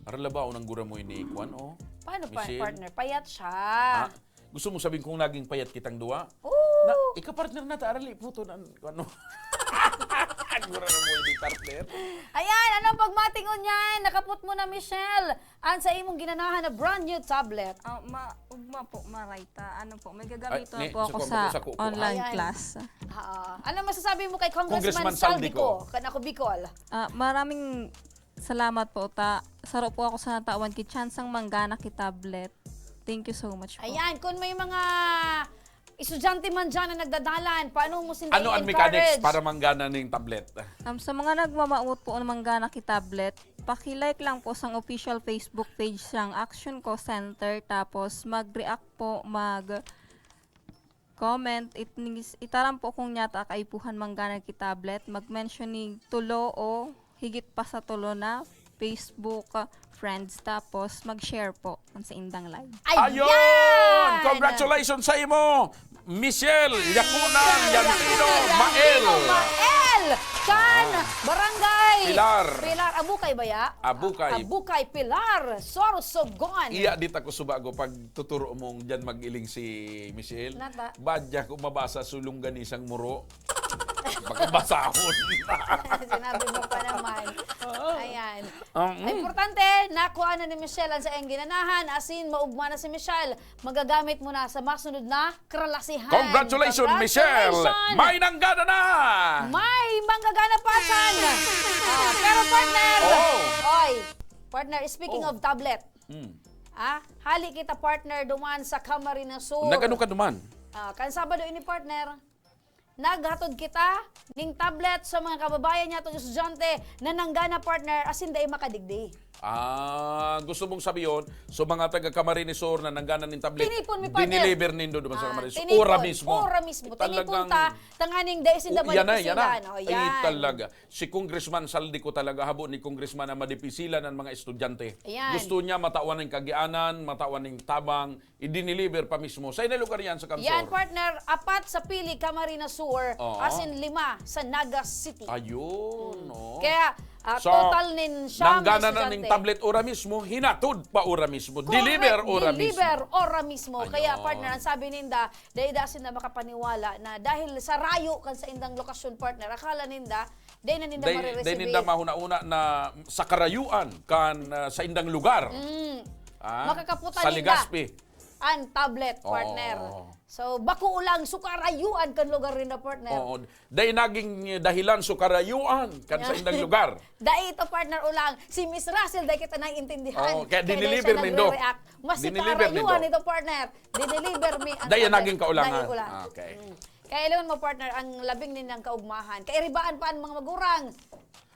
Aralabaon ang gura mo ini, kwan, oh. Paano pa, Michelle? Partner? Payat siya. Ha? Gusto mo sabihin kung naging payat kitang duwa? Oo. Na, ikapartner na ta, arali, puto na, ano. Ang gura mo ini, partner. Ayan, anong pagmatingon niyan? Nakapot mo na, Michelle. Ang sa imong ginanahan na brand new tablet. Ah, ma ugma po, maray ta. Ano po, may gagamitan Ay, ni- po ako sa sa kuwan, sa kuwan. Online Ayan. class. Ah, ano masasabi mo kay Congressman, Congressman Saldi Saldico? ko. Kan ako Bicol. Ah, maraming salamat po ta. Saro po ako sa natawan ki chansang manggana ki tablet. Thank you so much po. Ayan, kung may mga estudyante man dyan na nagdadalan, paano mo sila Ano ang i-encourage? Mechanics para manggana ning tablet? Um, sa mga nagmamawot po ng manggana ki tablet, paki-like lang po sang official Facebook page sang Action Call Center, tapos mag-react po, mag comment, it, itaram po kung nyata kaipuhan manggana ki tablet, mag-mention ni tulo o higit pa sa tulo na Facebook, ah, friends, tapos mag-share po kun sa indang live. Ayun! Congratulations sa imo, Michelle Yakunan Yantino Mael. Mael! Kan Barangay Pilar. Pilar. Abukay ba ya? Abukay. Abukay, Pilar, Sorsogon. Iya, di ta ko subago pag tuturo mong dyan mag-iling si Michelle. Nata. Badya ko mabasa sulong ganisang muro. Baka basahon. Sinabi mo pa naman. Ayan. Um, Ay, importante, nakuha na ni Michelle ang saiyang ginanahan. Asin, maugma na si Michelle. Magagamit mo na sa masunod na kralasihan. Congratulations, Michelle! Congratulations! May nanggana na! May manggagana pa, Chan! Ah, pero partner, Oh. oy, partner, speaking Oh. of tablet, Mm. ah, hali kita partner duman sa Camarines Sur. Nagano ka duman? Ah, kan Sabado ini partner, naghatod kita ning tablet sa mga kababayan niya atong estudyante na nanggana partner asin dai makadigdi. Ah, gusto mong sabihin, so mga taga Camarines Sur na nanggana ning tablet, Tinipon mi, partner. diniliver nindo duman sa Ah, Camarines Sur. tinipon. Ora mismo. Ora mismo. Talagang Tinipon ta, tanganing dai sinda Oh, yan na, yan na. madipisilan. O, Ay, yan. talaga. Si Congressman Saldi ko talaga, habo ni Congressman na madipisilan ang mga estudyante. Ayan. Gusto niya matawan ng kagianan, matawan ng tabang, i-deliver pa mismo. Sa lugar yan sa Kamsur. Yan, partner, apat sa Pili, Camarines Sur, Oo. asin lima sa Naga City. Ayun, no? Kaya, ah, So, total nin siyam na nanggana na estudyante. ning tablet ora mismo, hinatod pa ora mismo, Correct, deliver ora deliver mismo. ora mismo. Kaya, Ayun. partner, ang sabi ninda, dai da sinda makapaniwala na dahil sa rayo kan sa indang lokasyon, partner, akala ninda, dai na ninda Dai, marireceive. dai ninda mahuna-una na sa karayuan kan ah, sa indang lugar. Mm. Ah, Makakaputan sa ninda Legazpi. Ang tablet, Oo. partner. So, bako lang, so karayuan kan lugar ninda, partner. Oo. Dai naging dahilan so karayuan kan sa indang lugar. Dai ito, partner, ulang. Si Miss Russell, dai kita naiintindihan. Oo, kaya Dai diniliver siya nindo. nagre-react. Mas si Diniliver karayuan nindo. Ito, partner. Diniliver mi ang Dai tablet. naging kaulangan. Dai ulang. Ah, okay. Mm. Kaya alam mo, partner, ang labing nindang kaugmahan. Kairibaan pa ang mga magurang.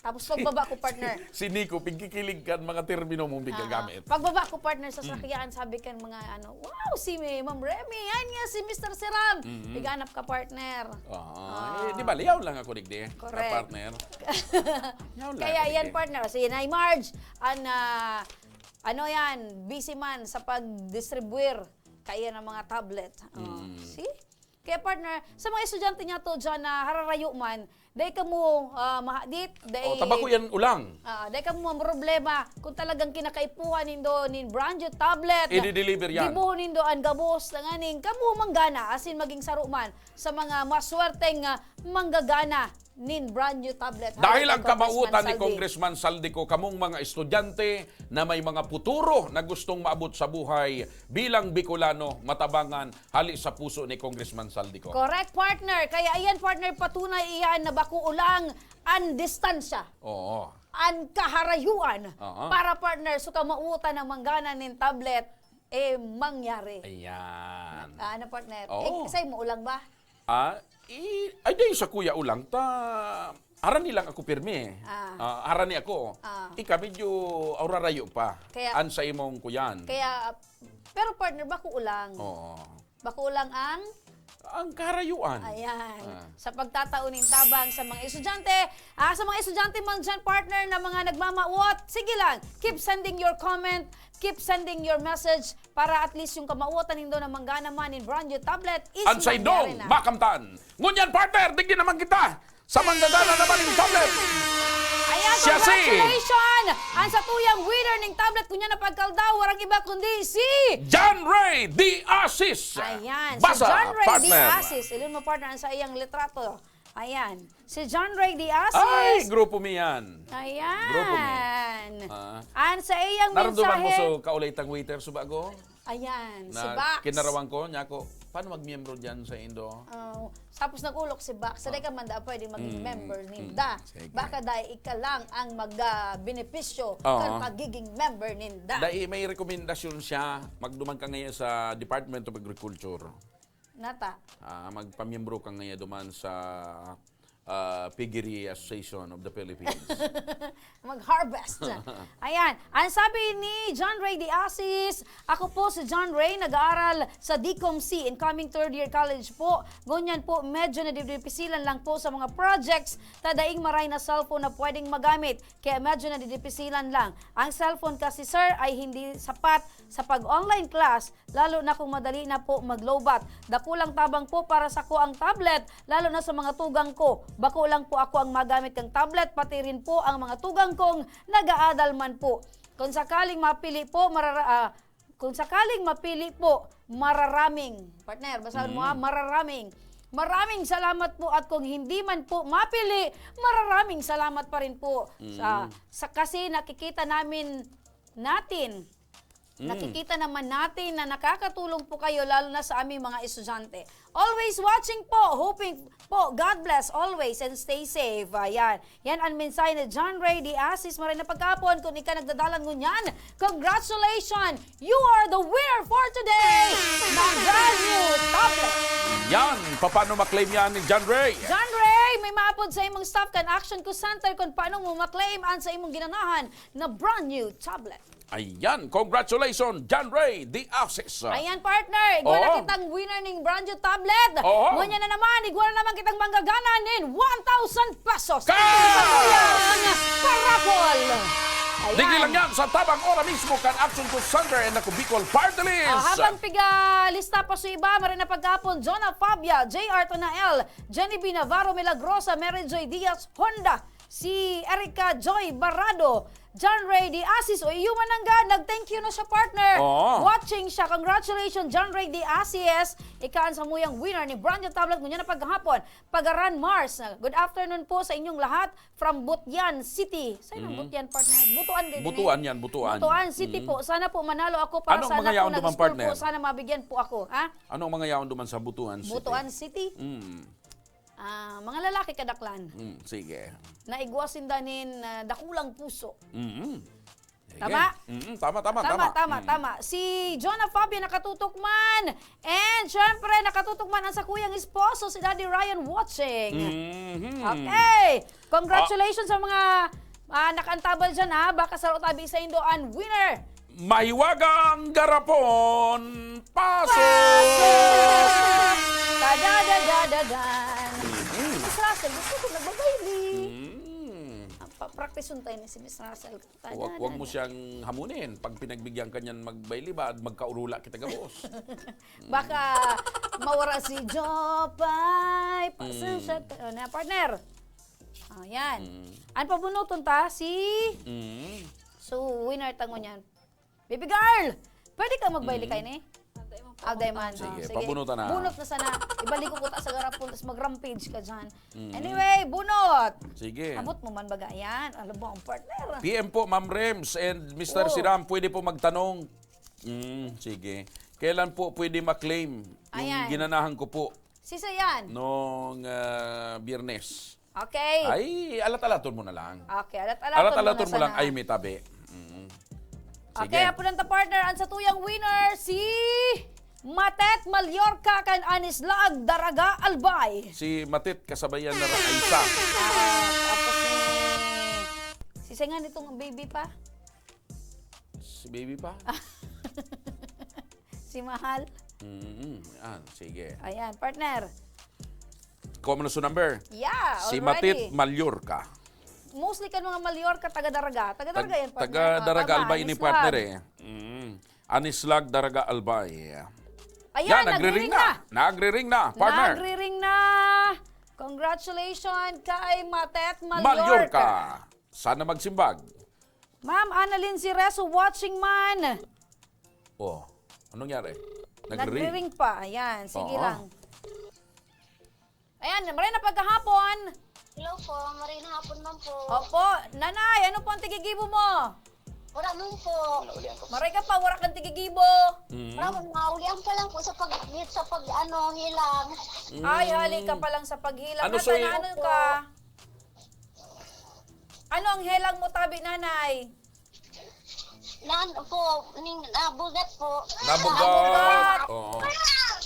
Tapos pagbaba ko, partner. Si Nico, pigkikilig kan mga termino mong Ah, bigagamit. Pagbaba ko, partner, sa sakyan, sabi kan mga ano, "Wow, si Ma'am Remy, yan nga si Mister Siram." Mm. Naghanap ka, partner. Ah, Ah. eh, di ba, liyaw lang ako, digdi, Correct. partner. Liyaw lang Kaya ako, yan, digdi. partner. Si Nay Marge, an, ah, ano yan, busy man sa pag-distribuir kaya ng mga tablet. Oh, Mm. See? Kaya, partner, sa mga estudyante niya to dyan na hararayo man, dai kamo ah, mahadit, dai, Oh, tabako yan ulang. Ah, dai kamo problema kung talagang kinakaipuhan nindo nin brand new tablet. I-deliver yan. Gibohon nindo ang gabos na nganing kamo manggana, asin maging saro man sa mga maswerteng ah, manggagana nin brand new tablet. Dahil Hali ang kay Congressman kamautan ni Saldi. Congressman Saldi ko, kamong mga estudyante na may mga puturo na gustong maabot sa buhay bilang Bicolano, matabangan, hali sa puso ni Congressman Saldi ko. Correct, partner. Kaya iyan, partner, patunay iyan na bako ulang ang distansya, Oo. ang kaharayuan Oo. para, partner, so kamautan ng manggana nin tablet, eh, mangyari. Ayan. Ah, ano, partner? Oo. Eh, say mo ulang ba? Ah, i, ay, di sa kuya ulang ta, harani lang ako pirmi. Ah. Ah, harani ako. Ah. Ika medyo aurarayo pa. Kaya- An sa imong kuyan. Kaya, pero partner, bako ulang. Oo. Bako ulang ang Ang karayuan. Ayan. Ah. Sa pagtatao nin tabang sa mga estudyante, ah, sa mga estudyante man dyan, partner, na mga nagmamawot, sige lang, keep sending your comment, keep sending your message para at least yung kamautan nindo na manggana man in brand new tablet is An sa idong, mangyari na. makamtan. Ngunyan, partner, digdi naman kita sa manggagana naman yung tablet. Ayan, Siya si congratulations! Ang satuyang winner ning tablet kunya na pagkaldaw, warang iba kundi si John Ray de Asis. Ayan, Basa, si John Ray partner. de Asis. Ilun mo, partner, ang sa iyang litrato. Ayan. Si John Ray de Asis. Ay, grupo mi yan. Ayan. Grupo mi. Ah. Ang sa iyang Naramdaman mo mensahe. so kaulay tang waiter, subago? Ayan, si Na Bax. Kinarawang ko, niya ako, paano magmiyembro dyan sa Indo? Oh, tapos nag-ulok si Bax, sa ka man da pwede maging Mm, member mm, ninda. sige. Baka dahil ika lang ang mag-benepisyo Oo. kan pagiging member ninda. Dahil may rekomendasyon siya, magduman ka ngayon sa Department of Agriculture. Nata. Ah, magpamiyembro ka ngayon duman sa ah, Piggery Association of the Philippines. Mag-harvest. Ayan. Ang sabi ni John Ray de Asis, "Ako po si John Ray, nag-aaral sa D Com C, incoming third year college po. Ngunyan po, medyo nadidipisilan lang po sa mga projects, ta daing maray na cellphone na pwedeng magamit. Kaya medyo nadidipisilan lang. Ang cellphone kasi, sir, ay hindi sapat sa pag-online class, lalo na kung madali na po maglobat. Dakulang tabang po para sako ang tablet, lalo na sa mga tugang ko. Bako lang po ako ang magamit kang tablet, pati rin po ang mga tugang kong nag-aadal man po. Kung sakaling mapili po, marara-, ah, kung sakaling mapili po, mararaming." Partner, basahin mo, ha? Mm. "Mararaming. Maraming salamat po, at kung hindi man po mapili, mararaming salamat pa rin po." Sa, Mm. sa, kasi nakikita namin, natin, Mm. nakikita naman natin na nakakatulong po kayo, lalo na sa aming mga estudyante. "Always watching po, hoping po, God bless always and stay safe." Ayan. Yan ang mensahe ni John Ray de Asis. Maray na pagkapon, kung ika nagdadalan ngunyan, congratulations! You are the winner for today ng brand new tablet. Yan, paano maklaim yan ni John Ray? John Ray, may maapod sa imong staff kan Action Call Center kung paano mo maklaim ang sa imong ginanahan na brand new tablet. Ayan, congratulations, John Ray de Asis. Ayan, partner, igwa na Oo. kitang winner ning brand new tablet. Oo. Ngunyan na naman, igwa na naman kitang manggagana nin one thousand pesos. Ka! Sa tuyang parapol. Ayan. Digdi lang yan sa tabang ora mismo kan Action Call Center and Ako Bicol Party List. Ah, habang piga lista pa sa iba, maray na pagkapon, Jonah Fabia, J R Tonael, Jenny B Navarro Milagrosa, Mary Joy Diaz Honda, si Erica Joy Barrado, John Ray de Asis, o iyo man nanggad, nag-thank you na siya, partner. Oo. Watching siya. Congratulations, John Ray de Asis. Ika an samuyang winner ni brand new tablet ngunyan na paghapon. Pagaran Mars. Good afternoon po sa inyong lahat from Butian City. Saan ang Mm. Butian, partner? Butuan kayo din Butuan eh. yan, Butuan. Butuan City Mm. po. Sana po manalo ako para Ano ang sa mga anak ko yaon duman, nag-school po. partner? Sana mabigyan po ako, ha? Ano ang mga yaon duman sa Butuan City? Butuan City? Mm. Ah, mga lalaki kadaklan. Mm, sige. Na igwa sinda nin, ah, dakulang puso. Mm. Sige. Tama? Mm, tama, tama, Tama, tama. tama, Mm. tama. Si Jonah Fabio nakatutok man. And syempre, nakatutok man ang sakuyang esposo, si Daddy Ryan watching. Mhm. Okay. Congratulations sa mga, ah, nakaantabal dyan, ha. Baka saro tabi saindo an winner. Mahiwagang garapon, paso! Paso! Tadadadadadan. Mm. Si Miss Russell, gusto ko nagbabayli. Mm. Ang pa-, practice-on tayo ni si Miss Russell. Huwag, huwag mo Tadadada. siyang hamunin. Pag pinagbigyan ka niyan magbaylibad, magkaurula kita gabos. Baka mawara si Jopay. Pasensya Mm. ka na, partner. Oh, yan. Mm. Ano pa bunuton ta? Si Mm. So, winner ta ngunyan. Baby girl! Pwede ka magbayle Mm. kayo ni? Alday man. Sige, Oh, sige. pabunutan na. Bunot na sana. Ibalik ko kuta sa garapon, tas mag-rampage ka dyan. Mm. Anyway, bunot! Sige. Abot mo man baga yan. Alam mo, ang partner. P M po, Ma'am Rems and Mister Oh. Siram, pwede po magtanong. Mm, sige. Kailan po pwede maklaim yung Ayan. ginanahan ko po Sisa yan? nung, ah, Biyernes? Okay. Ay, alat-alaton mo na lang. Okay, alat-alaton Alat-alaton mo mo na lang, sana. ay, may tabi. Mm. Sige. Okay, apo lang ta, partner. Ang satuyang winner, si Matet Mallorca kan Anislag, Daraga, Albay. Si Matet, kasabayan na rin, ay isa. Ah, tapos ni, si Sengan itong baby pa? Si baby pa? Si Mahal. Mm, ah, sige. Ayan, partner. Common sa number. Yeah, Si already. Matit Mallorca. Mostly kan mga Mallorca, taga Daraga. Taga Daraga Tag-, yan, partner. taga Oh, Daraga tama, Albay ni Anislag. partner eh. Mm. Anislag, Daraga, Albay. Ayan, Yan, nagre-ring nagre-ring na. na. Nagre-ring na, partner. Nagre-ring na. Congratulations kay Matet Mallorca. Mallorca. Sana magsimbag. Ma'am Annalyn Sireso watching man. Oh, anong nangyari? Nagre-ring. Nagre-ring pa. Ayan, sige Oo. lang. Ayan, maray na pagkahapon. Hello po, maray na hapon man po. Opo, Nanay, ano po ang tigigibo mo? Wala man po. Maray ka pa, wala kang tigigibo. Mm. Wala man, naulian pa lang po sa pag, sa pag, ano, hilang. Mm. Ay, hali ka pa lang sa paghilang. Ano, Nasaan so, na, ano po? ka? Ano ang helang mo, tabi, Nanay? Nan po, ning, nabugat po. Nabugat. Nabugat. Oo.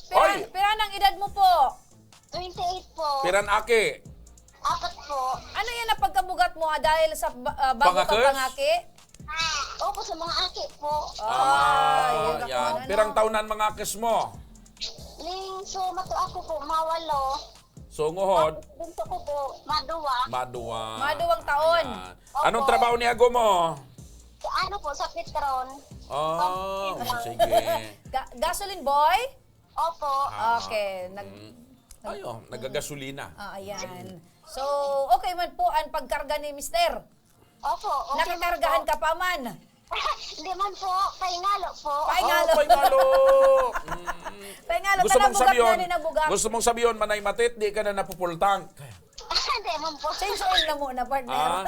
Piran, Oy! piran ang edad mo po? Twenty-eight po. Piran aki? Apat po. Ano yan ang pagkabugat mo, ah, dahil sa ba- ah, bago ka Pangakes? pangaki? Opo, sa mga aki po. Ah, Ah, yan. yan. Pirang taon na ang mga akes mo? Ning sumato ako po, mawalo. So, nguhod? Tapos bunso ko po, maduwa. Maduwa. Maduwang taon. Ayan. Opo. Anong trabaho ni ago mo? Sa ano po, sa Petron. Ah, Pang- sige. Ga- gasoline boy? Opo. Ah, Okay, nag- mm. Ay, oh, nagagasolina. Ah, ayan. So, okay man po ang pagkarga ni mister. Opo, okay man Nakakargahan po. ka pa man. Hindi man po, paingalo po. Paingalo. Ah, paingalo. Mm. Paingalo, Gusto mong tanang bugat sabiyon, na rin ang bugat. gusto mong sabiyon, Manay Matet, di ka na napupultang. Hindi man po. Change oil na muna, partner. Ah?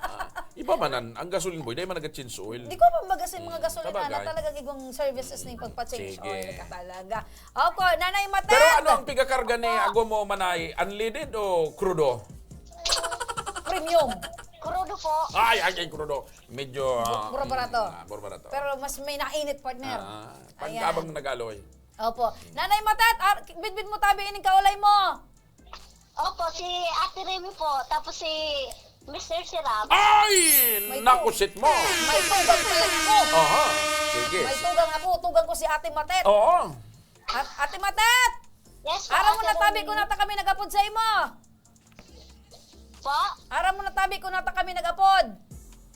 Ah, iba man an, ang gasoline boy, dai man nag-change oil. Di ko pa magasin mga Mm, gasolina na sabagay. talagang igong services ning pagpa-change Sige. oil ka talaga. Opo, Nanay Matet. Pero ano ang pigakarga ni Ah. ago mo, Manay? Unleaded o krudo? Premium. Krudo po. Ay, ay, ay, krudo. Medyo, Bu- ah, mura-barato. mm, ah, mura-barato. Pero mas may nainit, partner. Ah, Ayan. pagkabang nag-aloy. Opo. Nanay Matet, ar- bitbit mo tabi ining kaulay mo. Opo, si Ate Remy po, tapos si Mister Sirab. Ay! May Nakusit mo! May tugang pala ako. Aha. Sige. May tugang ako, tugang ko si Ate Matet. Oo. At Ate Matet! Yes po, Aram mo Ate na tabi Remy. ko na ta kami nag-apod sa imo. Po? Aram mo na tabi ko na ta kami nag-apod.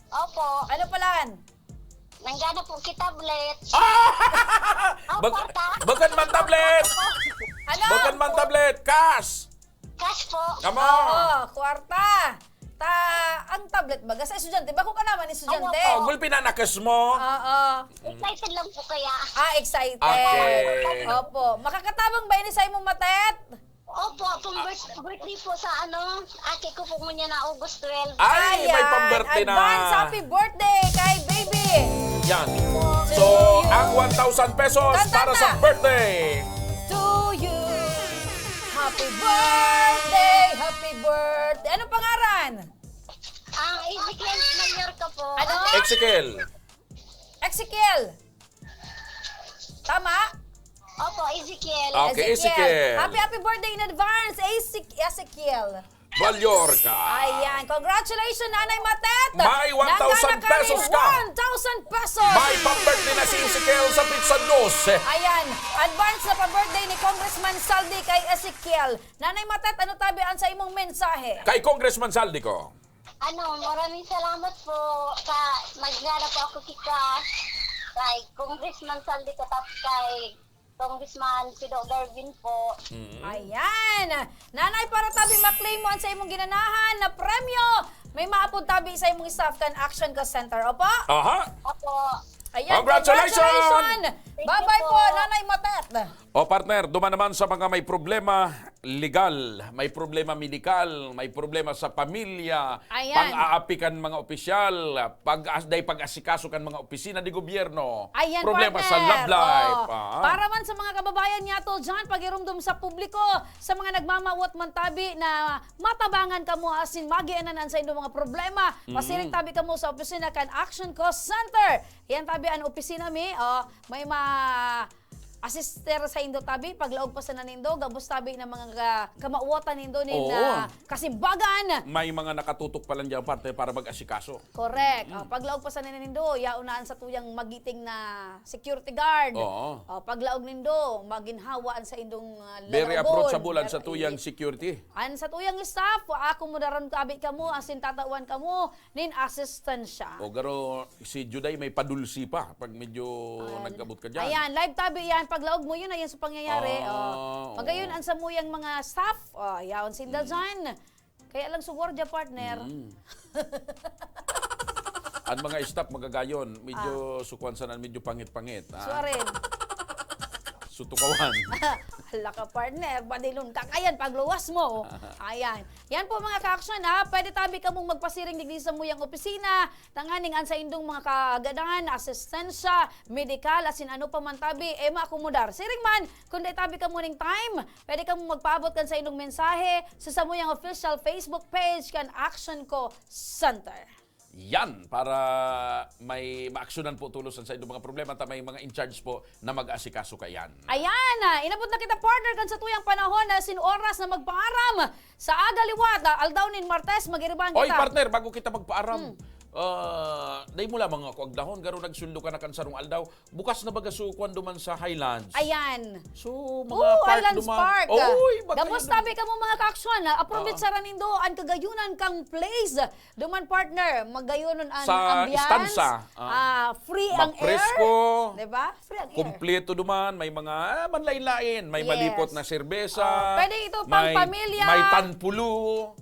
Opo. Ano palan? Nanggana po ki tablet. Ah! Ang Bag- kwarta. Bukod man tablet! Ano? Bukod man tablet! Cash! Cash po. Come on! Oo, kwarta. Ta, ang tablet baga sa estudyante. Bako ka naman estudyante. Ano po? Oh, gulpi na nakas mo. Oo. Excited lang po kaya. Ah, excited. Okay. Opo. Makakatabang ba ini sa imong matet? Opo, pang birth- birthday po sa ano, aki ko po ngunyan na August twelve. Ay, may Ayan, pang-birthday na. advance happy birthday kay baby. Yan. So, ang one thousand pesos Kanta para sa na. birthday. To you. Happy birthday, happy birthday. Anong pangaran? Ang Ezekiel Mayor ka po. Ano? Ezekiel. Ezekiel. Tama? Opo, Ezekiel. Okay, Ezekiel. Ezekiel. Happy, happy birthday in advance, Eze- Ezekiel. Mallorca. Ayan. Congratulations, Nanay Matet. May one thousand Nanggana ka pesos nin ka. one thousand pesos. May pang-birthday na si Ezekiel sa pizza dose. Ayan. Advance na pa-birthday ni Congressman Saldi kay Ezekiel. Nanay Matet, ano tabi ang sa imong mensahe? Kay Congressman Saldi ko. Ano, maraming salamat po sa nagdala po ako kita kay Congressman Saldi ko, tapos kay Congressman Pido Garvin po. Mm. Ayan! Nanay, para tabi maklaim mo ang sa imong ginanahan na premyo, may maapod tabi sa imong staff kan Action Call Center. Opo? Aha. Opo. Ayan, Congratulations! congratulations! Thank you Bye-bye po. po, Nanay Matet. O, partner, duman naman sa mga may problema legal, may problema medikal, may problema sa pamilya, Ayan. pang-aapi kan mga opisyal, pag-as-, day pag-asikaso kan mga opisina de gobyerno, Ayan, problema sa partner. love life. Oo. Ah. Para man sa mga kababayan niyato dyan, pag-irumdom sa publiko, sa mga nagmamawot man tabi na matabangan kamo asin magianan an saindo mga problema, Mm. pasiring tabi kamo sa opisina kan Action Call Center. Yan tabi an opisina mi, oh, may ma- asister saindo tabi, paglaog pa sana nindo, gabos tabi na mga ka- kamawatan nindo nin Oo. ah, kasimbagan. May mga nakatutok pa lang dyan, partner, para mag-asikaso. Correct. Mm. Oh, paglaog pa sana nindo, yaon na an satuyang magiting na security guard. Oo. Oh, paglaog nindo, maginhawa an saindong ah, Very lalagon. approachable an Very satuyang security. An satuyang staff, akomodaran tabi kamo, asin tatawan kamo nin asistensya. O, garo, si Juday may padulsi pa pag medyo Ayan. nag-abot ka dyan. Ayan, live tabi yan. Paglaog mo, yun na yan sa pangyayari. Ah, Oh. oo. Magayon, ang samuyang mga staff, oh, yaon sinda Mm. dyan. Kaya lang sugwardya, partner. Mm. Ang mga staff, magagayon, medyo Ah. sukwan sana, medyo pangit-pangit, ah. Suwarin. Sutukawan. Hala ka, partner, badilon ka. Ayan, pagluwas mo. Ayan. Yan po, mga ka-action, ha. Pwede tabi kamong magpasiring digdi sa muyang opisina, tanganing an saindong mga kagadanan, asistensya, medikal, asin ano pa man tabi, e maakomodar. Siring man, kun dai tabi kamo ning time, pwede kamong magpaabot kan saindong mensahe sa samuyang official Facebook page kan Action Co Center. Yan, para may maaksyonan po tulos an saindong mga problema, ta may mga in charge po na mag-asikaso kaiyan. Ayan, ah, inabot na kita, partner, kan satuyang panahon na sin oras na magpaaram. Sa aga liwat, ah, aldaw nin Martes, mag-iribahan Oy, kita. Partner, bago kita magpaaram, Hmm. ah, dai mo lamang ako agdahon, garo nagsundo ka na kan sarong aldaw. Bukas na baga so kwan duman sa Highlands. Ayan. So, mga Oo, park Highlands duman. Park. Oy, baga Gabos yan. Tabi kamo, mga kaaksyon, ah, approve Oo. Sara nindo an kagayunan kang place. Duman, partner, magayunon an Sa ambience. Istansa, ah. Ah, free ang air. Mapresko. Diba? Free ang air. Kompleto duman, may mga, ah, manlain-lain. May Yes. Malipot na serbesa. Ah, pwede ito pang may, pamilya. May tanpulo.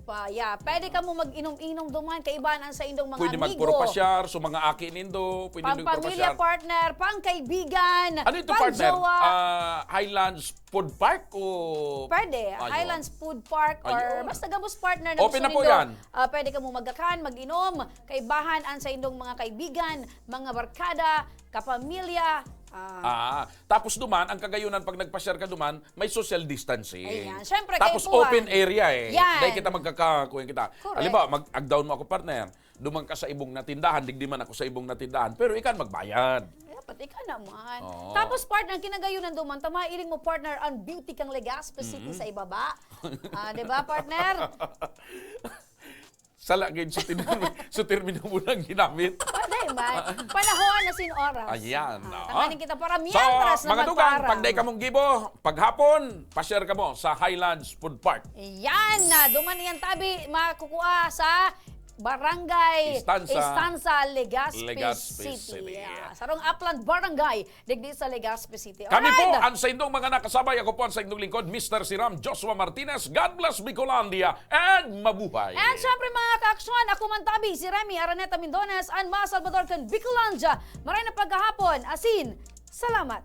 Pa, yeah. Pwede kamo mag-inom-inom duman, kaibahan an saindong mga Pwede amigo. Magpurpasyar, so mga aki nindo, pwede Pang pamilya, magpurpasyar. Partner, pang kaibigan, Ano ito, pang partner? Jowa. Ah, Highlands Food Park o Pwede. Ayun. Highlands Food Park or Ayun. Basta gabos, partner, na Open gusto na po nindo, yan. Ah, pwede kamo magkakan, mag-inom, kaibahan an saindong mga kaibigan, mga barkada, kapamilya. Ah. Ah, tapos duman, ang kagayunan pag nagpasyar ka duman, may social distancing. Ayan. Siyempre, Tapos kaipuhan. Open area eh. Yan. Dahil kita magkakakuha kita. Correct. Halimbawa, mag-agdaon mo ako, partner. Duman ka sa ibong natindahan, digdi man ako sa ibong natindahan. Pero ikaw magbayad. Dapat ikaw naman. Oo. Tapos, partner, kinagayunan duman, ta mailing mo, partner, ang beauty kang Legazpi City Mm-hmm. Sa ibaba. Ah, di ba, partner? Sala gid sa termino, sa termino mo lang ginamit. Pwede man. Panahon na sin oras. Ayan, Ah, no? Tanganing kita para So, mientras na mga dugang, magpaaram. Pag dai kamong gibo, paghapon, pasyar kamo sa Highlands Food Park. Yan na. Duman yan tabi, makukua sa Barangay Istansa, Istansa, Legazpi Legazpi City. City. Yeah. Sarong Upland Barangay, digdi sa Legazpi City. Kami po Alright! Ang saindong mga nakasabay. Ako po ang saindong lingkod, Mister Siram Joshua Martinez. God bless Bicolandia and mabuhay! And syempre, mga kaaksyon, ako man tabi, si Remy Araneta Mindones, an mga Salvador kan Bicolandia. Maray na pagkahapon, asin, salamat!